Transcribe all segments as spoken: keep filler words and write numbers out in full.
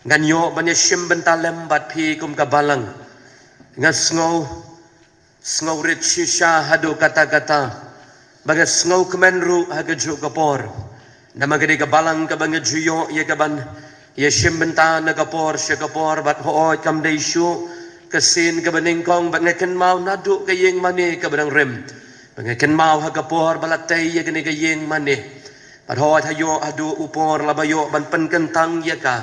Ngan ïoh ban ïa shim bynta lem bad phi kum ka balang. Nga sngew, sngew rit shisha haduh katta katta. Ba nga sngew kmen ruh ha kajuh ka por. Namar ka dei ka balang kaba nga ju ïoh ïa kaban ïa shim bynta na ka por sha ka por bad hooid kam dei shuh ka sien kaba nyngkong bad nga kynmaw naduh ka ïing mane kaba dang rim. Ba nga kynmaw ha ka por ba la tei ïa kane ka ïing mane. Bad hooid ha ïoh haduh u por la ba ïoh ban pynkyntang ïa ka.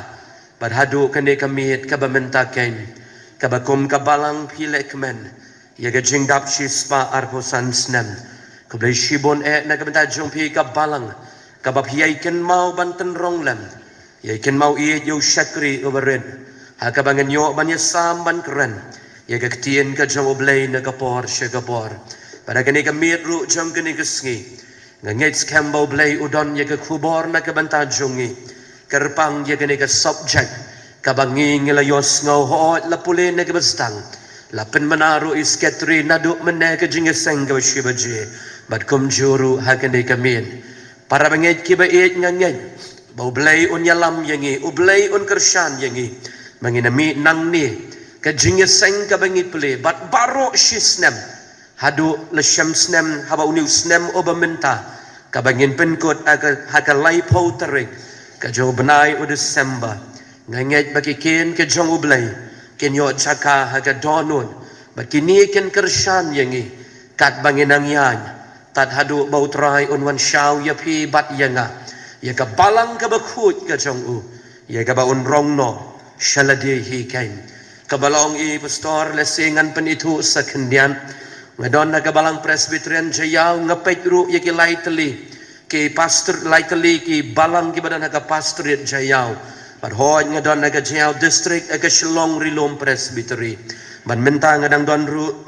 Bad haduh kane ka miet kaba mynta kein. Kaba kum ka balang phi leh kmen. Ïa ka jingdap shispah arphew san snem. Khublei shibun eh na ka bynta jong phi ka balang. Kaba phi ïai kynmaw ban tynrong lem. Ïai kynmaw ïeit ïa u shakri uba rit. Ha kaba ngan ïoh ban ïasam ban kren. Ïa ka ktien ka jong U Blei na ka por sha ka por. Bad ha kane ka miet ruh jong kane ka sngi. Nga ngeit skhem ba U Blei u don ïa ka khubor na ka bynta jong ngi. Kyrpang ïa kane ka subject. Kaba ngi ngi la ïohsngew hooid la pule na kaba sdang. La pynbna ruh i sekretari naduh mynne ka jingïaseng kaba shi baje. Bad kumjuh ruh ha kane ka miet. Para bangeit kiba ïeit nga ngeit. Ba U Blei un ïalam ïa ngi, U Blei un kyrshan ïa ngi. Ba ngin ym mih nangne. Ka jingïaseng kaba ngi plie, bad baroh shi snem. Haduh la shem snem, haba une u snem uba mynta. Kaba ngin pynkut ha ka, ha ka laiphew tarik. Ka jong u bnai u December. Nga ngeit ba ki ktien ka jong U Blei. Kin ïoh jaka ha ka dohnud. Bad kine kin kyrshan ïa ngi. Katba ngin nang ïaid. Tad haduh ba U Trai un wan shaw ïa phi bad ïa nga. Ïa ka balang kaba khuid ka jong u. Ïa kaba un rong noh. Sha lade hi kein. Kaba long i pastor lehse ngan pynithuh sa khyndiat. Nga don ha ka balang Presbyterian Jaïaw nga peit ruh ïa ki lai tylli. Ki pastor lai tylli ki balang kiba don ha ka pastorate Jaïaw. Bad hooid nga don ha ka Jaïaw district ha ka Shillong Rilum Presbytery. Bad mynta nga dang don ruh.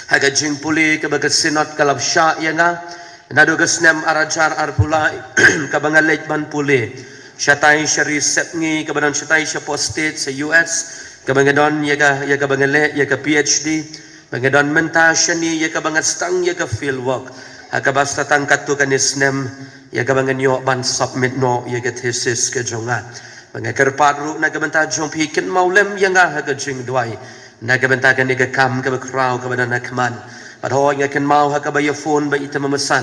Ha ka jingpule kaba ka synod ka la pynshah ïa nga. Naduh ka snem ar hajar arphew lai kaba nga leit ban pule. Shatai sha ri sepngi kaba don shatai sha postate sha U S. Kaba nga don ïa ka, ïa kaba nga leh, ïa ka P H D. Ba nga don mynta shane ïa kaba nga sdang ïa ka field work. Ha kaba sa tang katto katne snem ïa kaba ngan ïoh ban submit noh ïa ka thesis ka jong nga. Ba nga kyrpad ruh na ka bynta jong phi kynmaw lem ïa nga ha ka jingduwai. Na ka bynta kane ka kam kaba khraw kaba don ha khmat. Bad hooid nga kynmaw ha kaba ïa phone ba i Tymmen Basan.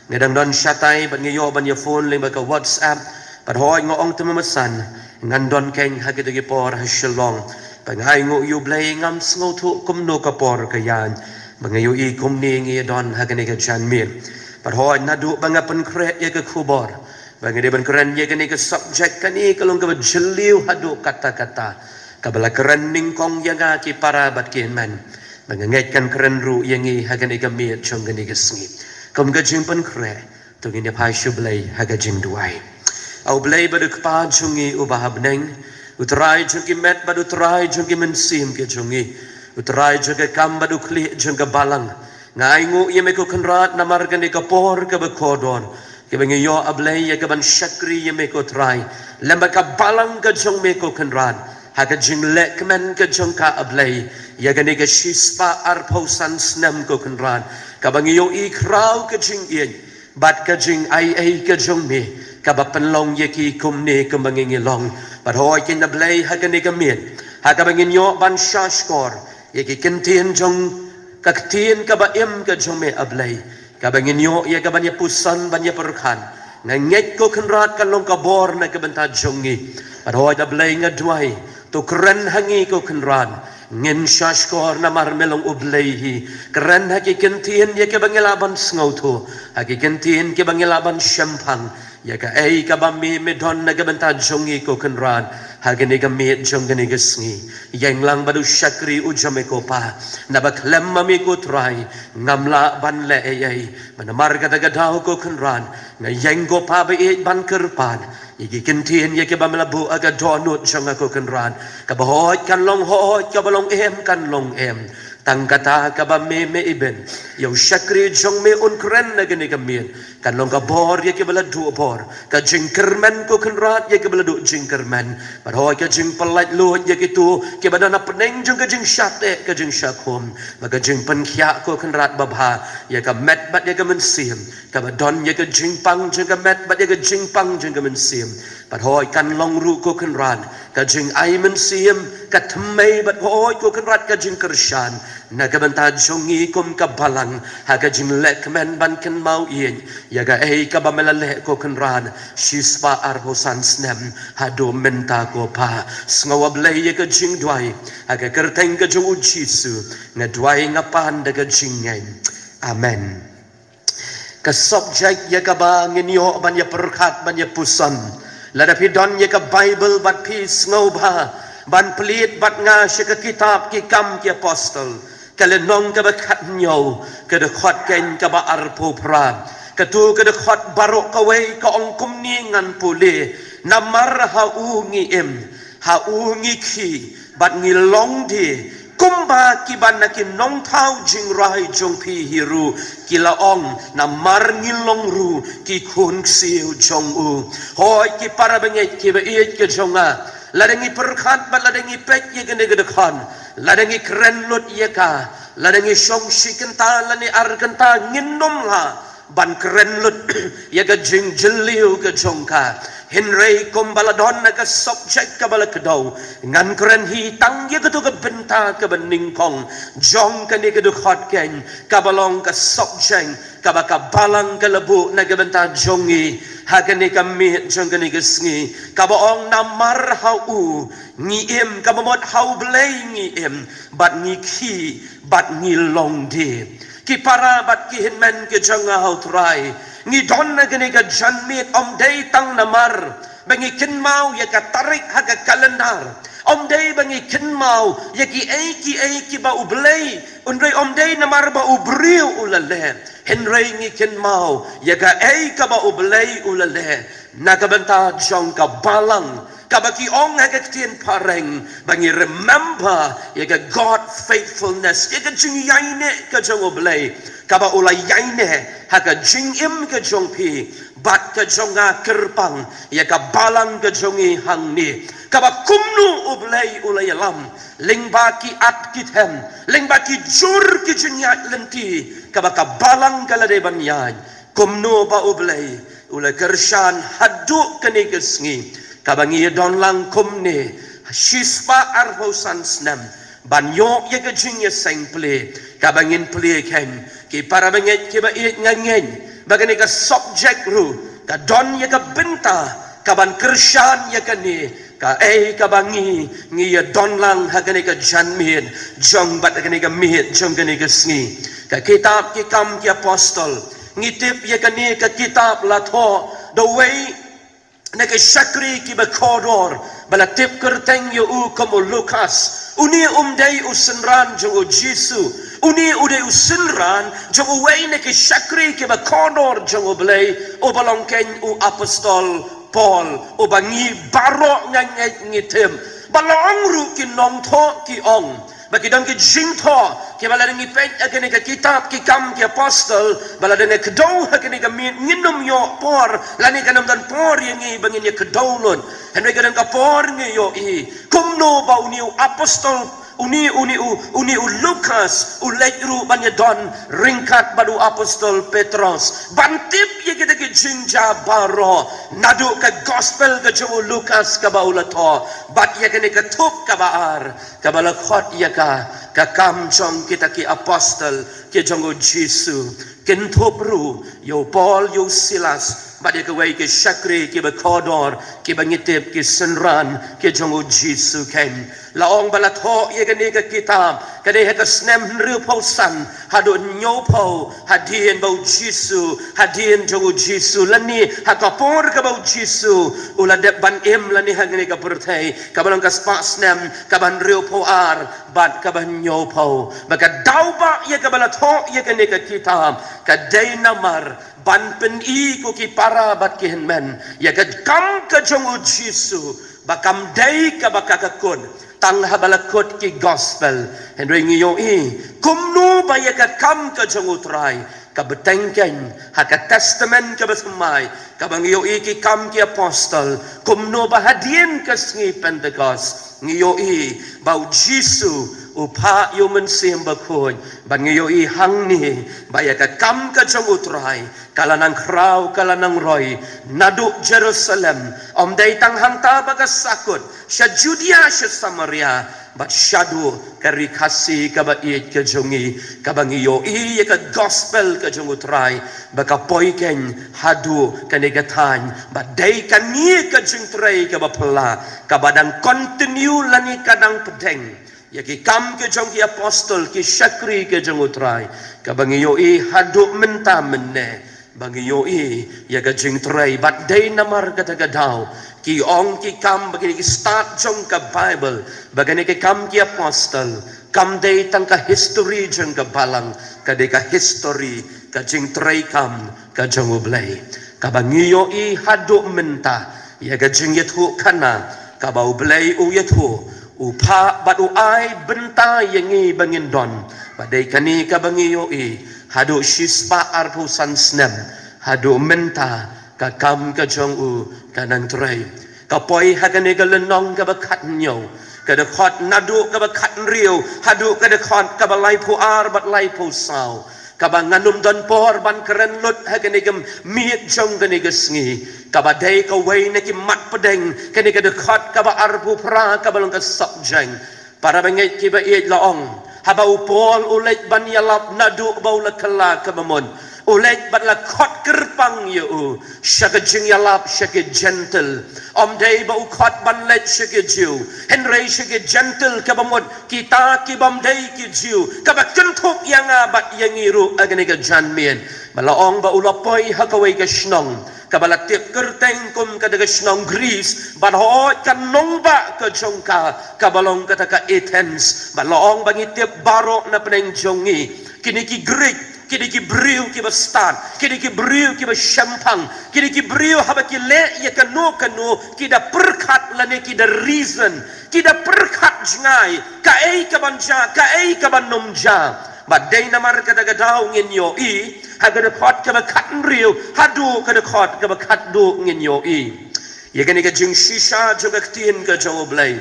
Nga dang don shatai bad nga ïoh ban ïa phone lyngba ka WhatsApp. Bad hooid nga ong Tymmen Basan. Ngan don kein ha kito ki por ha Shillong. Ba nga ainguh ïa U Blei ngam sngewthuh kumno ka por ka ïaid. Ba nga ïohi kumne ngi ïa don ha kane ka janmiet. Bad hooid naduh ba nga pynkhreh ïa ka khubor. Ba nga dei ban kren ïa kane ka subject kane ka long kaba jylliew haduh katta katta. Kaba la kren nyngkong ïa nga ki para bad ki hynmen. Ba nga ngeit kan kren ruh ïa ngi ha kane ka miet jong kane ka sngi. Kum ka jingpynkhreh, to ngin ïa phai sha U Blei ha ka jingduwai. A U Blei bad U Kpa jong ngi uba ha bneng, U Trai jong ki met bad U Trai jong ki mynsiem ki jong ngi, U Trai jong ka kam bad U Khlieh jong ka balang. Nga ainguh ïa me ko Kynrad namar kane ka por kaba kordor. Kaba ngi ïoh A Blei ïa kaban shakri ïa me ko Trai. Lem bad ka balang ka jong me ko Kynrad. Ha ka jingleh kmen ka jong ka A Blei. Ïa kane ka shispah arphew san snem ko Kynrad. Kaba ngi ïohi khraw ka jingïeit. Bad ka jingaiei ka jong me. Kaba pynlong ïa ki kumne kumba ngi ngi long. Bad hooid kin A Blei ha kane ka miet. Ha kaba ngin ïoh ban shahshkor. Ïa ki ktien jong ka ktien kaba im ka jong me A Blei. Kaba ngin ïoh ïa kaban ïa puson ban ïa pyrkhat. Nga ngeit ko Kynrad kan long ka bor na ka bynta jong ngi. Bad hooid A Blei nga duwai. To kren ha ngi ko Kynrad. Ngin shahshkor namar me long U Blei hi. Kren ha ki ktien ïa kiba ngi lah ban sngewthuh. Ha ki ktien kiba ngi lah ban shemphang. Ïa kaei kaba me me don na ka bynta jong ngi ko Kynrad. Ha kane ka miet jong kane ka sngi. Ïeng lang bad u shakri u jong me ko Pa. Naba khlem ma me ko Trai. Ngam lah ban leh ei ei. Namar kata ka daw ko Kynrad. Nga ïeng ko Pa ba ïeit ban kyrpad. Ïa ki ktien ïa kiba me la buh ha ka dohnud jong nga ko Kynrad. Kaba hooid kan long hooid kaba long em kan long em. Tang kata kaba me me ibyn. Ïa u shakri jong me un kren na kane ka miet. Kan long ka bor ïa kiba la duh bor. Ka jingkyrmen ko Kynrad ïa kiba la duh jingkyrmen. Bad hooid ka jingpyllait luid ïa kito. Kiba don hapdeng jong ka jingshah teh ka jingshah khum. Bad ka jingpynkhiah ko Kynrad babha. Ïa ka met bad ïa ka mynsiem. Kaba don ïa ka jingpang jong ka met bad ïa ka jingpang jong ka mynsiem. Bad hooid kan long ruh ko Kynrad ka jingai mynsiem, ka thymmei bad hooid ko Kynrad ka jingkyrshan na ka bynta jong ngi kum ka balang ha ka jinglehkmen ban kynmaw ïa ïa kaei kaba me la leh ko Kynrad shispah arphew san snem haduh mynta ko Kpa. Sngewbha Blei ïa ka jingduwai ha ka kyrteng ka jong U Jisu nga duwai nga pan da ka jingngeit. Amen. Ka subject ïa kaba ngin ïoh ban ïa pyrkhat ban ïa puson, lada phi don ïa ka Bible bad phi sngewbha ban plie bad nga sha ka kitab Ki Kam ki Apostol, ka lynnong kaba khathynñiew, ka dkhot keiñ kaba arphew phra. Kato ka dkhot baroh kawei ka ong kumne, ngan pule: Namar ha u ngi im, ha u ngi khih bad ngi long die, kumba kiba na ki nongthaw jingrai jong phi hi ruh ki la ong, namar ngi long ruh ki khun ksiew jong u. Hooid ki para bangeit kiba ïeit ka jong nga, lada ngi pyrkhat bad lada ngi peit ïa kane ka dkhot, lada ngi kren lut ïa ka, lada ngi shong shi kynta lane ar kynta, ngin ym lah ban kren lut ïa ka jingjylliew ka jong ka. Hynrei kumba la don na ka subject kaba la kdew, ngan kren hi tang ïa kato ka bynta kaba nyngkong jong kane ka dkhot keiñ, kaba long ka subject kaba ka balang ka la buh na ka bynta jong ngi ha kane ka miet jong kane ka sngi, kaba ong: Namar ha u ngi im, kaba mut ha U Blei ngi im bad ngi khih bad ngi long die. Ki para bad ki hynmen ki jong nga ha U Trai, ngi don ha kane ka janmiet ym dei tang namar ba ngi kynmaw ïa ka tarik ha ka kalendar, ym dei ba ngi kynmaw ïa kiei kiei kiba U Blei, hynrei ym dei namar ba u briew u la leh, hynrei ngi kynmaw ïa kaei kaba U Blei u la leh na ka bynta jong ka balang, kaba ki ong ha ka ktien phareng ba ngi remember ïa ka God faithfulness, ïa ka jingïaineh ka jong U Blei kaba u la ïaineh ha ka jingim ka jong phi bad ka jong nga, kyrpang ïa ka balang ka jong ngi hangne, kaba kumno U Blei u la ïalam lyngba ki at ki them, lyngba ki jur ki jingïaid lynti kaba ka balang ka la dei ban ïaid. Kumno ba U Blei u la kyrshan haduh kane ka sngi, kaba ngi ïa don lang kumne shispah arphew san snem ban ïoh ïa ka jingïaseng plie kaba ngin plie keiñ. Ki para bangeit kiba ïeit, nga ngeit ba kane ka subject ruh ka don ïa ka bynta kaban kyrshan ïa kane kaei kaba ngi, ngi ïa don lang ha kane ka janmiet jong bad ha kane ka miet jong kane ka sngi. Ka kitab Ki Kam ki Apostol, ngi tip ïa kane ka kitab la thoh da uwei na ki shakri kiba kordor ba la tip kyrteng ïa u kum u Lukas. Une um dei u synran jong U Jisu, une u dei u synran jong uwei na ki shakri kiba kordor jong U Blei, uba long keiñ u apostol Paul, uba ngi baroh nga ngeit ngi tip. Ba la ong ruh ki nongthoh ki ong ba ki don ki jingthoh kiba lada ngi peit ha kane ka kitab Ki Kam ki Apostol, ba lada ngi kdew ha kane ka miet ngin ym ïoh por, lane kan ym don por ïa ngi ba ngin ïa kdew lut. Hynrei ka don ka por ngi ïohi kumno ba une u apostol, une, une u, une u Lukas u leit ruh ban ïa don ryngkat bad u apostol Petros ban tip ïa kita ki jingjia baroh naduh ka gospel ka jong u Lukas kaba u la thoh bad ïa kane ka thup kaba ar kaba la khot ïa ka, Ka Kam jong kita ki Apostol ki jong U Jisu. Kynthup ruh ïa u Paul, ïa u Silas bad ïa kawei ki shakri kiba kordor kiba ngi tip ki synran ki jong U Jisu keiñ. La ong ba la thoh ïa kane ka kitab ka dei ha ka snem hynriewphew san haduh hynñiewphew hadien ba U Jisu, hadien jong U Jisu, lane ha ka por kaba U Jisu u la dep ban im lane ha kane ka pyrthei, kaba long ka spah snem kaba hynriewphew ar bad kaba hynñiewphew. Ba ka daw ba ïa kaba la thoh ïa kane ka kitab ka dei namar ban pyni, ko ki para bad ki hynmen, ïa ka kam ka jong U Jisu ba kam dei kaba ka ka kut tang haba la kut ki gospel. Hynrei ngi ïohi kumno ba ïa ka kam ka jong U Trai ka bteng keiñ ha ka Testament kaba thymmai, kaba ngi ïohi Ki Kam ki Apostol, kumno ba hadien ka sngi Pentekost ngi ïohi ba U Jisu U phah ïa u Mynsiem Bakhuid, bad ngi ïohi hangne ba ïa ka kam ka jong U Trai ka la nang khraw, ka la nang roi naduh Jerusalem, ym dei tang hangta ba ka sakut sha Judia, sha Samaria, bad shaduh ka ri Khasi kaba ïeit ka jong ngi, kaba ngi ïohi ïa ka gospel ka jong U Trai ba ka poi keiñ haduh kane ka thaiñ, bad dei kane ka jingtrei kaba phylla kaba dang continue lane ka dang pdeng ïa ki Kam ki jong ki Apostol, ki shakri ki jong U Trai, kaba ngi ïohi haduh mynta mynne, ba ngi ïohi ïa ka jingtrei. Bad dei namar kata ka daw ki ong ki kam ba kine ki stad jong ka Baibl ba kane ki Kam ki Apostol kam dei tang ka history jong ka Balang, ka dei ka history ka jingtrei kam ka jong U Blei, kaba ngi ïohi haduh mynta ïa ka jingïathuhkhana kaba U Blei u ïathuh, u phah bad u ai bynta ïa ngi ba ngin don. Bad dei kane kaba ngi ïohi haduh shispah arphew san snem, haduh mynta ka kam ka jong u ka nang trei. Ka poi ha kane ka lynnong kaba khathynñiew, ka dkhot naduh kaba khathynriew haduh ka dkhot kaba laiphew ar bad laiphew saw, kaba ngan ym don por ban kren lut ha kane ka miet jong kane ka sngi, kaba dei kawei na ki mat pdeng, kane ka dkhot kaba arphew phra kaba long ka subject. Para bangeit kiba ïeit, la ong, haba u Paul u leit ban ïalap naduh ba u la kylla kaba mut, u leit bad la khot kyrpang ïa u sha ka jingïalap sha ki Jentil. Ym dei ba u khot ban leit sha ki Jiw, hynrei sha ki Jentil, kaba mut kita kibym dei ki Jiw, kaba kynthup ïa nga bad ïa ngi ruh ha kane ka janmiet. Ba la ong ba u la poi ha kawei ka shnong kaba la tip kyrteng kum kata ka shnong Greece, bad hooid ka nongbah ka jong ka kaba long kata ka Athens. Bad la ong ba ngi tip baroh na pdeng jong ngi, kine ki Greek ki dei ki briew kiba stad, ki dei ki briew kiba shemphang, ki dei ki briew haba ki leh ïa kano kano ki da pyrkhat lane ki da reason, ki da pyrkhat jngai kaei kaban jia, kaei kaban ym jia. Bad dei namar kata ka daw ngin ïohi ha ka dkhot kaba khathynriew haduh ka dkhot kaba khatduh ngin ïohi ïa kane ka jingshisha jong ka ktien ka jong U Blei,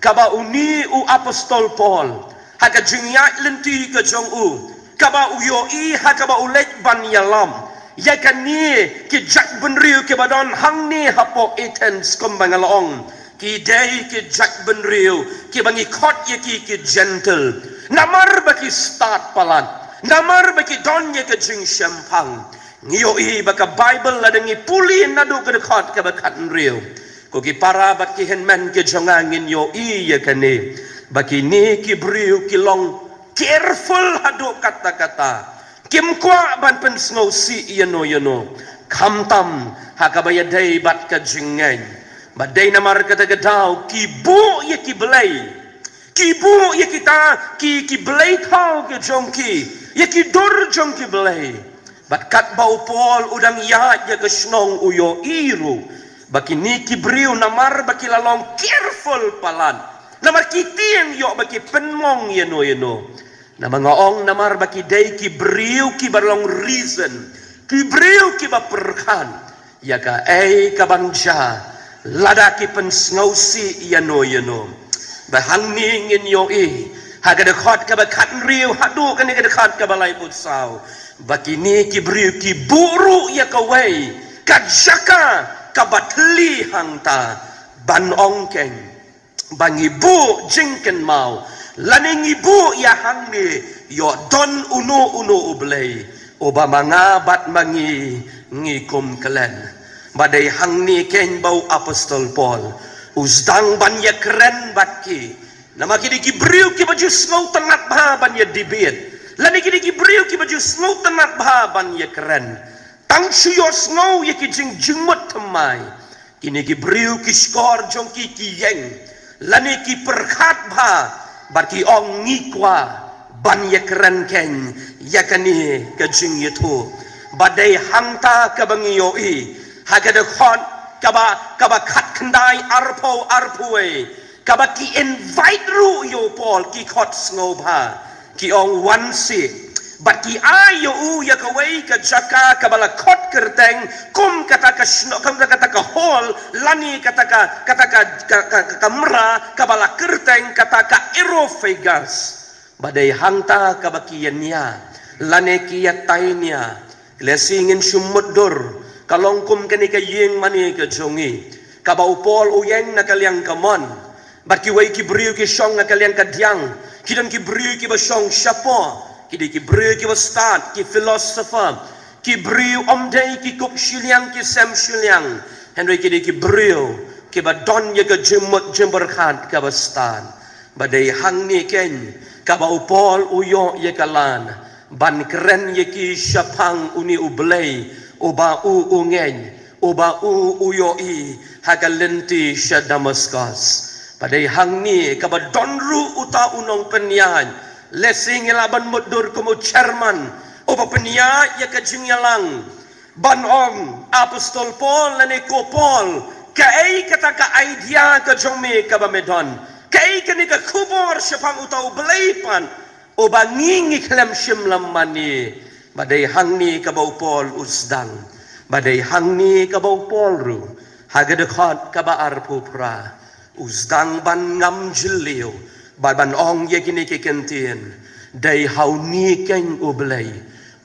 kaba une u Apostol Paul ha ka jingïaid lynti ka jong u, kaba u ïohi ha kaba u leit ban ïalam ïa kane ki jaitbynriew kiba don hangne hapoh Athens, kumba nga la ong, ki dei ki jaitbynriew kiba ngi khot ïa ki ki Jentil. Namar ba ki stad palat, namar ba ki don ïa ka jingshemphang, ngi ïohi ba ka Baibl, lada ngi pule naduh ka dkhot kaba khathynriew, ko ki para bad ki hynmen ki jong nga, ngin ïohi ïa kane, ba kine ki briew ki long careful haduh katta katta, kim kwah ban pynsngewsih ïano ïano, khamtam ha kaba ïadei bad ka jingngeit. Bad dei namar kata ka daw ki buh ïa ki blei, ki buh ïa kita ki, ki blei thaw ki jong ki, ïa ki dur jong ki blei. Bad katba u Paul u dang ïaid ïa ka shnong, u ïohi ruh ba kine ki briew, namar ba ki la long careful palat, namar ki tieng ïoh ba ki pynmong ïano ïano. Namar nga ong, namar ba ki dei ki briew kiba long reason, ki briew kiba pyrkhat ïa kaei kaban jia lada ki pynsngewsih ïano ïano. Ba hangne ngin ïohi ha ka dkhot kaba khathynriew haduh kane ka dkhot kaba laiphew saw, ba kine ki briew ki buh ruh ïa kawei ka jaka kaba thylli hangta, ban ong keiñ ba ngi buh jingkynmaw, lane ngi buh ïa hangne, ïoh don uno uno u blei uba ma nga bad ma ngi ngi kum klet. Ba dei hangne keiñ ba u Apostol Paul u sdang ban ïakren bad ki. Namar ki dei ki briew kiba ju sngewtynnat bha ban ïa debate, lane ki dei ki briew kiba ju sngewtynnat bha ban ïakren. Tang shu ïohsngew ïa ki jing, jingmut thymmai, kine ki briew ki shkor jong ki ki ïeng, lane ki pyrkhat bha, bad ki ong, ngi kwah ban ïakren keiñ ïa kane ka jingïathuh. Ba dei hangta kaba ngi ïohi ha ka dkhot kaba, kaba khatkhyndai, arphew, arphew wei, kaba ki invite ruh ïa u Paul, ki khot sngewbha, ki ong, wan seh, Bad ki ai ïa u ïa kawei ka jaka kaba la khot kyrteng kum kata ka shnong, kum kata ka hall, lane kata ka, kata ka, ka, ka, ka kamra kaba la kyrteng kata ka Areopagus. Bad dei hangta kaba ki ïa nia lane ki ïa tai nia. Lehse ngin shu mutdur, ka long kum kane ka ïing mane ka jong ngi, kaba u Paul u ïeng na ka liang kamon. Bad kiwei ki briew ki shong na ka liang kadiang. Ki don ki briew kiba shong shapoh. Ki dei ki briew kiba stad, ki philosopher. Ki briew ym dei ki kup shiliang, ki sem shiliang. Hynrei ki dei ki briew kiba don ïa ka jingmut jingpyrkhat kaba stad. Bad dei hangne keiñ kaba u Paul u ïoh ïa ka lad ban kren ïa ki shaphang une u Blei uba u u ngeit, uba u u ïohi ha ka lynti sha Damascus. Bad dei hangne kaba don ruh uta u nongpynïaid, lehse ngi lah ban mutdur kum u chairman, uba pynïaid ïa ka jingïalang. Ban ong, Apostol Paul lane ko Paul, kaei kata ka idea ka jong me kaba me don? Kaei kane ka khubor shaphang uta u Blei pat uba ngi ngi khlem shim lem mane? Bad dei hangne kaba u Paul u sdang. Bad dei hangne kaba u Paul ruh, ha ka dkhot kaba arphew phra, u sdang ban ngam jylliew bad ban ong ïa kine ki kyntien: Dei ha une keiñ u Blei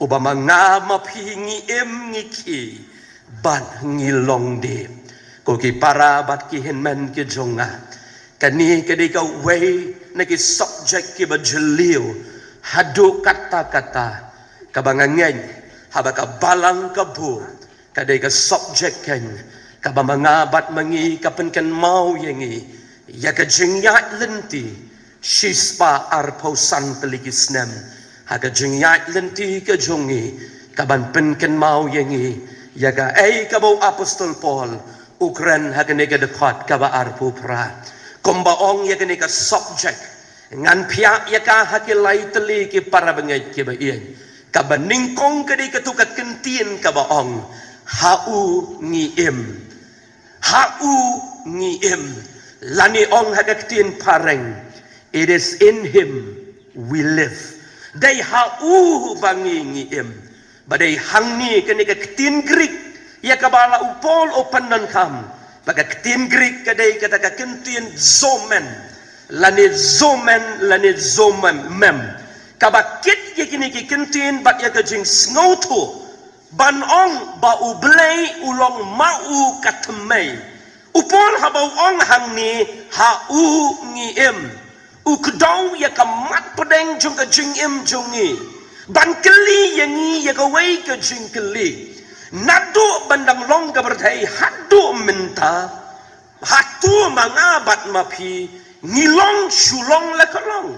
uba ma nga ma phi ngi im ngi khie bad ngi long dih. Ko ki para bad ki hynmen ki jong nga, kane ka dei kawei na ki subject kiba jylliew haduh katta katta, kaba nga ngeit haba ka Balang ka buh, ka dei ka subject keiñ kaba ma nga bad ma ngi ka pynkynmaw ïa ngi ïa ka jingïaid lynti shispah arphew san tylli ki snem. Ha ka jingïaid lynti ka jong ngi, ka ban pynkynmaw ïa ngi ïa kaei kaba u Apostol Paul u kren ha kane ka dkhot kaba arphew phra. Kumba ong ïa kane ka subject, ngan phiah ïa ka ha ki lai tylli ki para bangeit kiba ïeit. Kaba nyngkong ka dei kato ka kyntien kaba ong: Ha u ngi im. Ha u ngi im. Lane ong ha ka ktien phareng, it is in him we live. Dei ha u ba ngi ngi im. Bad dei hangne kane ka ktien Greek ïa kaba la u Paul u pyndonkam. Bad ka ktien Greek ka dei kata ka kyntien zomen, lane zomen, lane zomen mem, kaba kit ïa kine ki kyntien bad ïa ka jingsngewthuh ban ong ba u Blei u long ma u ka thymmei. U Paul haba u ong hangne, ha u ngi im, u kdew ïa ka mat pdeng jong ka jingim jong ngi ban kylli ïa ngi ïa kawei ka jingkylli. Naduh ban dang long ka pyrthei haduh mynta, hato ma nga bad ma phi ngi long shu long la ka long?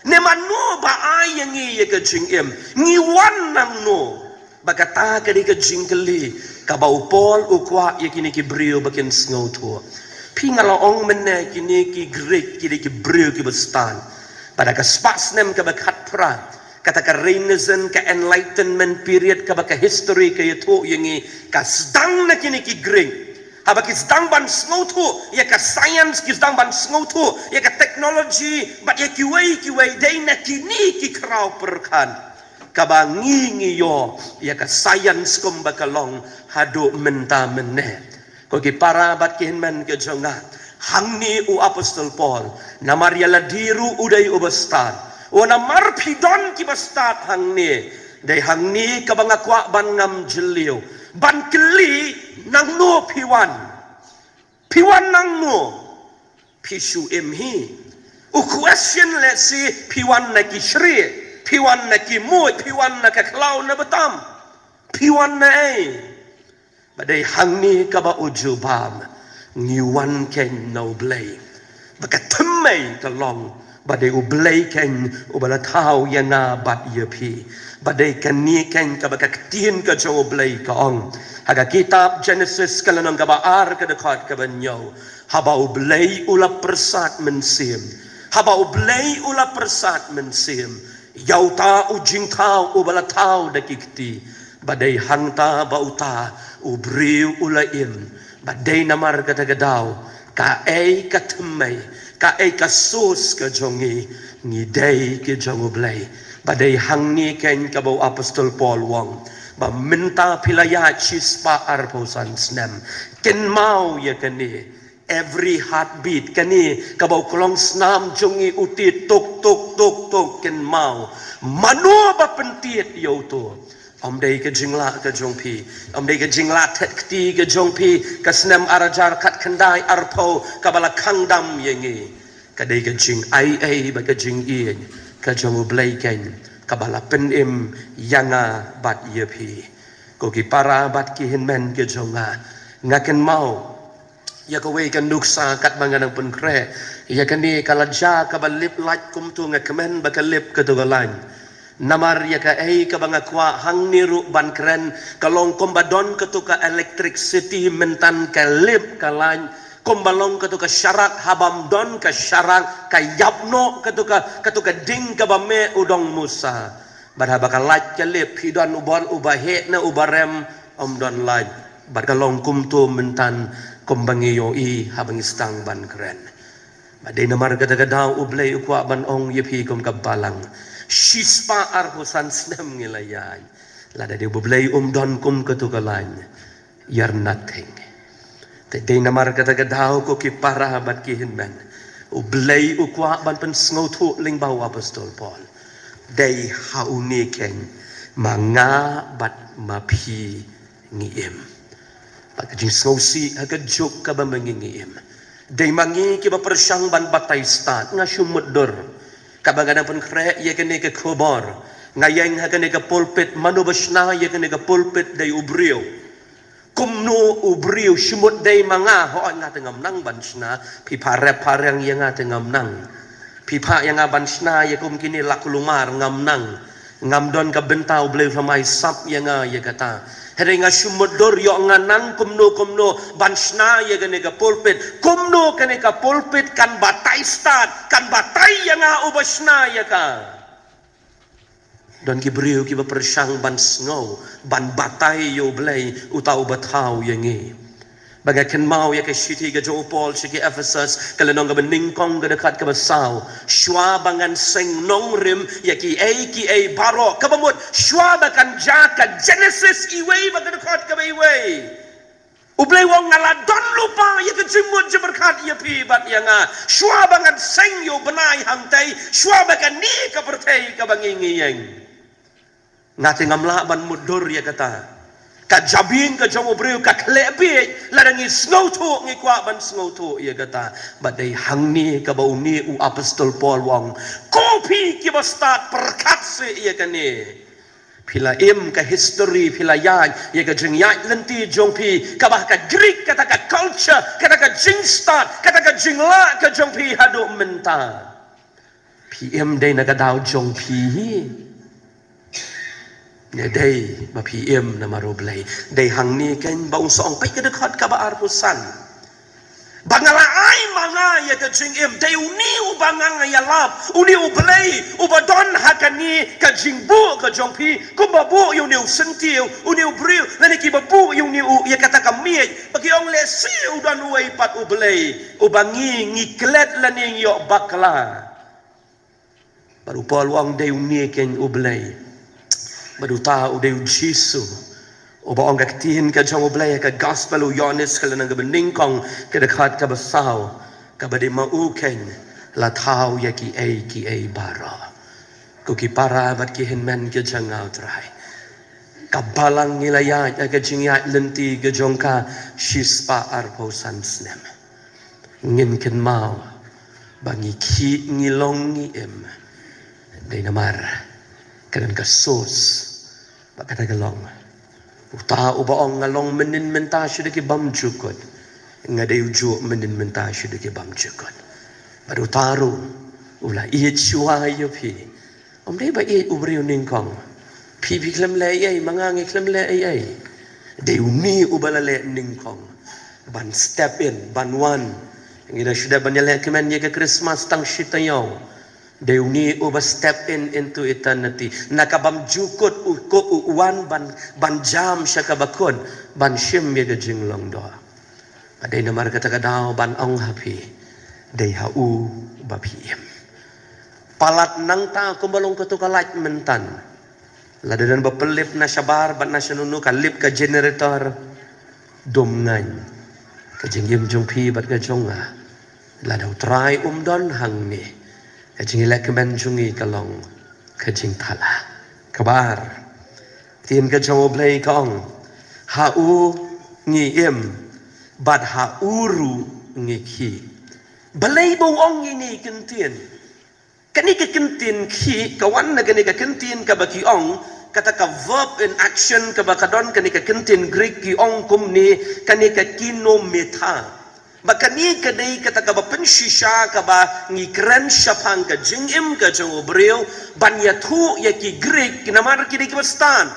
Ne mano ba ai ïa ngi ïa ka jingim? Ngi wan nangno? Ba kata ka dei ka jingkylli kaba u Paul u kwah ïa kine ki briew ba kin sngewthuh. Phi, nga la ong mynne, kine ki Greek ki dei ki briew kiba stad. Bad ha ka spah snem kaba khatphra, kata ka Renaissance, ka Enlightenment period kaba ka history ka ïathuh ïa ngi, ka sdang na kine ki Greek. Haba ki sdang ban sngewthuh ïa ka science, ki sdang ban sngewthuh ïa ka technology bad ïa kiwei kiwei, dei na kine ki khraw pyrkhat kaba ngi ngi ïoh ïa ka science kumba ka long haduh mynta mynne. Ko ki para bad ki hynmen ki jong nga, hangne u Apostol Paul, namar ïa lade ruh u dei uba stad. O, namar phi don kiba stad hangne, dei hangne kaba nga kwah ban ngam jylliew ban kylli: Nangno phi wan? Phi wan nangno? Phi shu im hi. U question lehse: Phi wan na ki shrieh? Phi wan na ki muid? Phi wan na ka khlaw na btam? Phi wan na ei? Ba dei hangne kaba u jubab: Ngi wan keiñ na u Blei. Ba ka thymmei ka long ba dei u Blei keiñ uba la thaw ïa nga bad ïa phi. Ba dei kane keiñ kaba ka ktien ka jong u Blei ka ong ha ka kitab Genesis, ka lynnong kaba ar, ka dkhot kaba hynñiew: Haba u Blei u la pyrsad mynsiem, haba u Blei u la pyrsad mynsiem ïa uta u jingthaw uba la thaw da ki kti, ba dei hangta ba uta u briew u la im. Ba dei namar kata ka daw, kaei ka thymmei, kaei ka source ka jong ngi? Ngi dei ki jong u Blei. Ba dei hangne keiñ kaba u apostol Paul u ong ba mynta phi la ïaid shispah arphew san snem. Kynmaw ïa kane, every heartbeat, kane kaba u klong snam jong ngi u tied tuk tuk tuk tuk, kynmaw. Mano ba pyntied ïa uto? Ym dei ka jinglah ka jong phi, ym dei ka jinglah thet kti ka jong phi, ka snem ar hajar khatkhyndai arphew kaba la khang dam ïa ngi. Ka dei ka jingaiei bad ka jingïeit ka jong U Blei keiñ kaba la pynim ïa nga bad ïa phi. Ko ki para bad ki hynmen ki jong nga, nga kynmaw ïa kawei ka nuksa katba nga dang pynkhreh ïa kane, ka la jia kaba lip lait kumto, nga kmen ba ka lip kato ka lain. Namar ïa kaei kaba nga kwah hangne ruh ban kren, ka long kumba don kato ka electricity mynta ka lip ka lain, kumba long kato ka sharak, haba ym don ka sharak ka ïap noh kato ka, kato ka ding kaba meh u dong musa. Bad haba ka lait ka lip, phi don uba, uba heh ne uba rem, ym don lait. Bad ka long kumto mynta kumba ngi ïohi haba ngi sdang ban kren. Bad dei namar kata ka daw U Blei u kwah ban ong ïa phi kum ka balang, shispah arphew san snem ngi la ïaid. Lada dei U Blei um don kum kato ka lain, you're nothing. Te dei namar kata ka daw, ko ki para bad ki hynmen, U Blei u kwah ban pynsngewthuh lyngba u apostol Paul, dei ha une keiñ ma nga bad ma phi ngi im. Bad ka jingsngewsih ha ka juk kaba ma ngi ngi im, dei ma ngi kiba pyrshang ban batai stad. Nga shu mutdur, kaba nga dang pynkhreh ïa kane ka khubor, nga ïeng ha kane ka pulpit, mano ba shna ïa kane ka pulpit? Dei u briew. Kumno u briew? Shu mut dei ma nga. Hooid, nga te ngam nang ban shna. Phi phah rep phah reng ïa nga te ngam nang. Phi phah ïa nga ban shna ïa kum kine la kulmar, ngam nang. Ngam don ka bynta, U Blei u thymmai sap ïa nga ïa kata. Hynrei nga shu mutdur, ïoh nga nang kumno kumno ban shna ïa kane ka pulpit. Kumno kane ka pulpit kan batai stad, kan batai ïa nga uba shna ïa ka? Don ki briew kiba pyrshang ban sngew, ban batai ïa U Blei, uta uba thaw ïa ngi. Ba nga kynmaw ïa ka shithi ka jong u Paul sha ki Ephesus, ka lynnong kaba nyngkong, ka dkhot kaba saw: Shuwa ba ngan seng nongrim ïa kiei kiei baroh. Kaba mut shuwa ba kan jia ka Genesis iwei bad ka dkhot kaba iwei, U Blei u ong, nga la don lypa ïa ka jingmut jingpyrkhat ïa phi bad ïa nga, shuwa ba ngan seng ïa u bnai hangtei, shuwa ba kane ka pyrthei kaba ngi ngi ïeng. Nga te ngam lah ban mutdur ïa kata. Ka jabieng ka jong u briew ka khleh bieit. Lada ngi sngewthuh, ngi kwah ban sngewthuh ïa kata. Bad dei hangne kaba une u apostol Paul u ong, ko phi kiba stad, pyrkhat seh ïa kane. Phi la im ka history, phi la ïaid ïa ka jingïaid lynti jong phi, kaba ka Greek, kata ka culture, kata ka jingstad, kata ka jinglah ka jong phi haduh mynta. Phi im dei na ka daw jong phi hi, ne dei ba phi im namar U Blei? Dei hangne keiñ ba u sa ong, peit ka dkhot kaba arphew san, ba nga la ai ma nga ïa ka jingim. Dei une uba nga nga ïalap, une U Blei uba don ha kane ka jingbuh ka jong phi, kumba buh ïa une u syntiew, une u briew, lane kiba buh ïa une u, ïa kata ka miej, ba ki ong, lehse u don uwei pat U Blei uba ngi ngi klet lane ngi ïoh bakla. Bad u Paul u ong, dei une keiñ U Blei. Bad uta u dei U Jisu, uba ong ka ktien ka jong U Blei ha ka Gospel u Ïoannis, ka lynnong kaba nyngkong, ka dkhot kaba saw, kaba dei ma u keiñ la thaw ïa kiei kiei baroh. Ko ki para bad ki hynmen ki jong nga, U Trai, ka balang ngi la ïaid ha ka jingïaid lynti ka jong ka shispah arphew san snem. Ngin kynmaw ba ngi khih, ngi long, ngi im, dei namar ka don ka source. Ba kata ka long, uta uba ong, nga long mynnin mynta shuh da ki bymjukut, nga dei ujuh mynnin mynta shuh da ki bymjukut. Bad uta ruh u la ïeit shuwa ïa phi. Ym dei ba ïeit u briew nyngkong. Phi phi khlem leh ei ei, ma nga ngi khlem leh ei ei. Dei une uba la leh nyngkong ban step in, ban wan. Ngi dang shu dep ban ïaleh kmen ïa ka Christmas tang shi taïew. Dei une uba step in into eternity. Na ka bymjukut u, ko u wan ban, ban jam sha kaba kut, ban shim ïa ka jinglong doh. Ka dei namar kata ka daw ban ong ha phi, dei ha u ba phi im. Palat nangta kumba long kato ka light myntan. Lada don ba pynlip na shabar bad na shanunu ka lip ka generator. Dum ngan. Ka jingim jong phi bad ka jong nga. Lada U Trai um don hangne. Ka jingïaleh kmen jong ngi ka long ka jingthala. Kaba ar. Ktien ka jong U Blei ka ong. Ha u ngi im. Bad ha u ruh ngi khih. Balei ba u ong ïa kine ki ktien? Kane ka ktien khih, ka wan na kane ka ktien kaba ki ong, kata ka verb in action kaba ka don kane ka ktien Greek ki ong kumne, kane ka kinomita. Ba kane ka dei kata kaba pynshisha kaba ngi kren shaphang ka jingim ka jong u briew, ban ïathuh ïa ki Greek, ki namar ki dei kiba stad.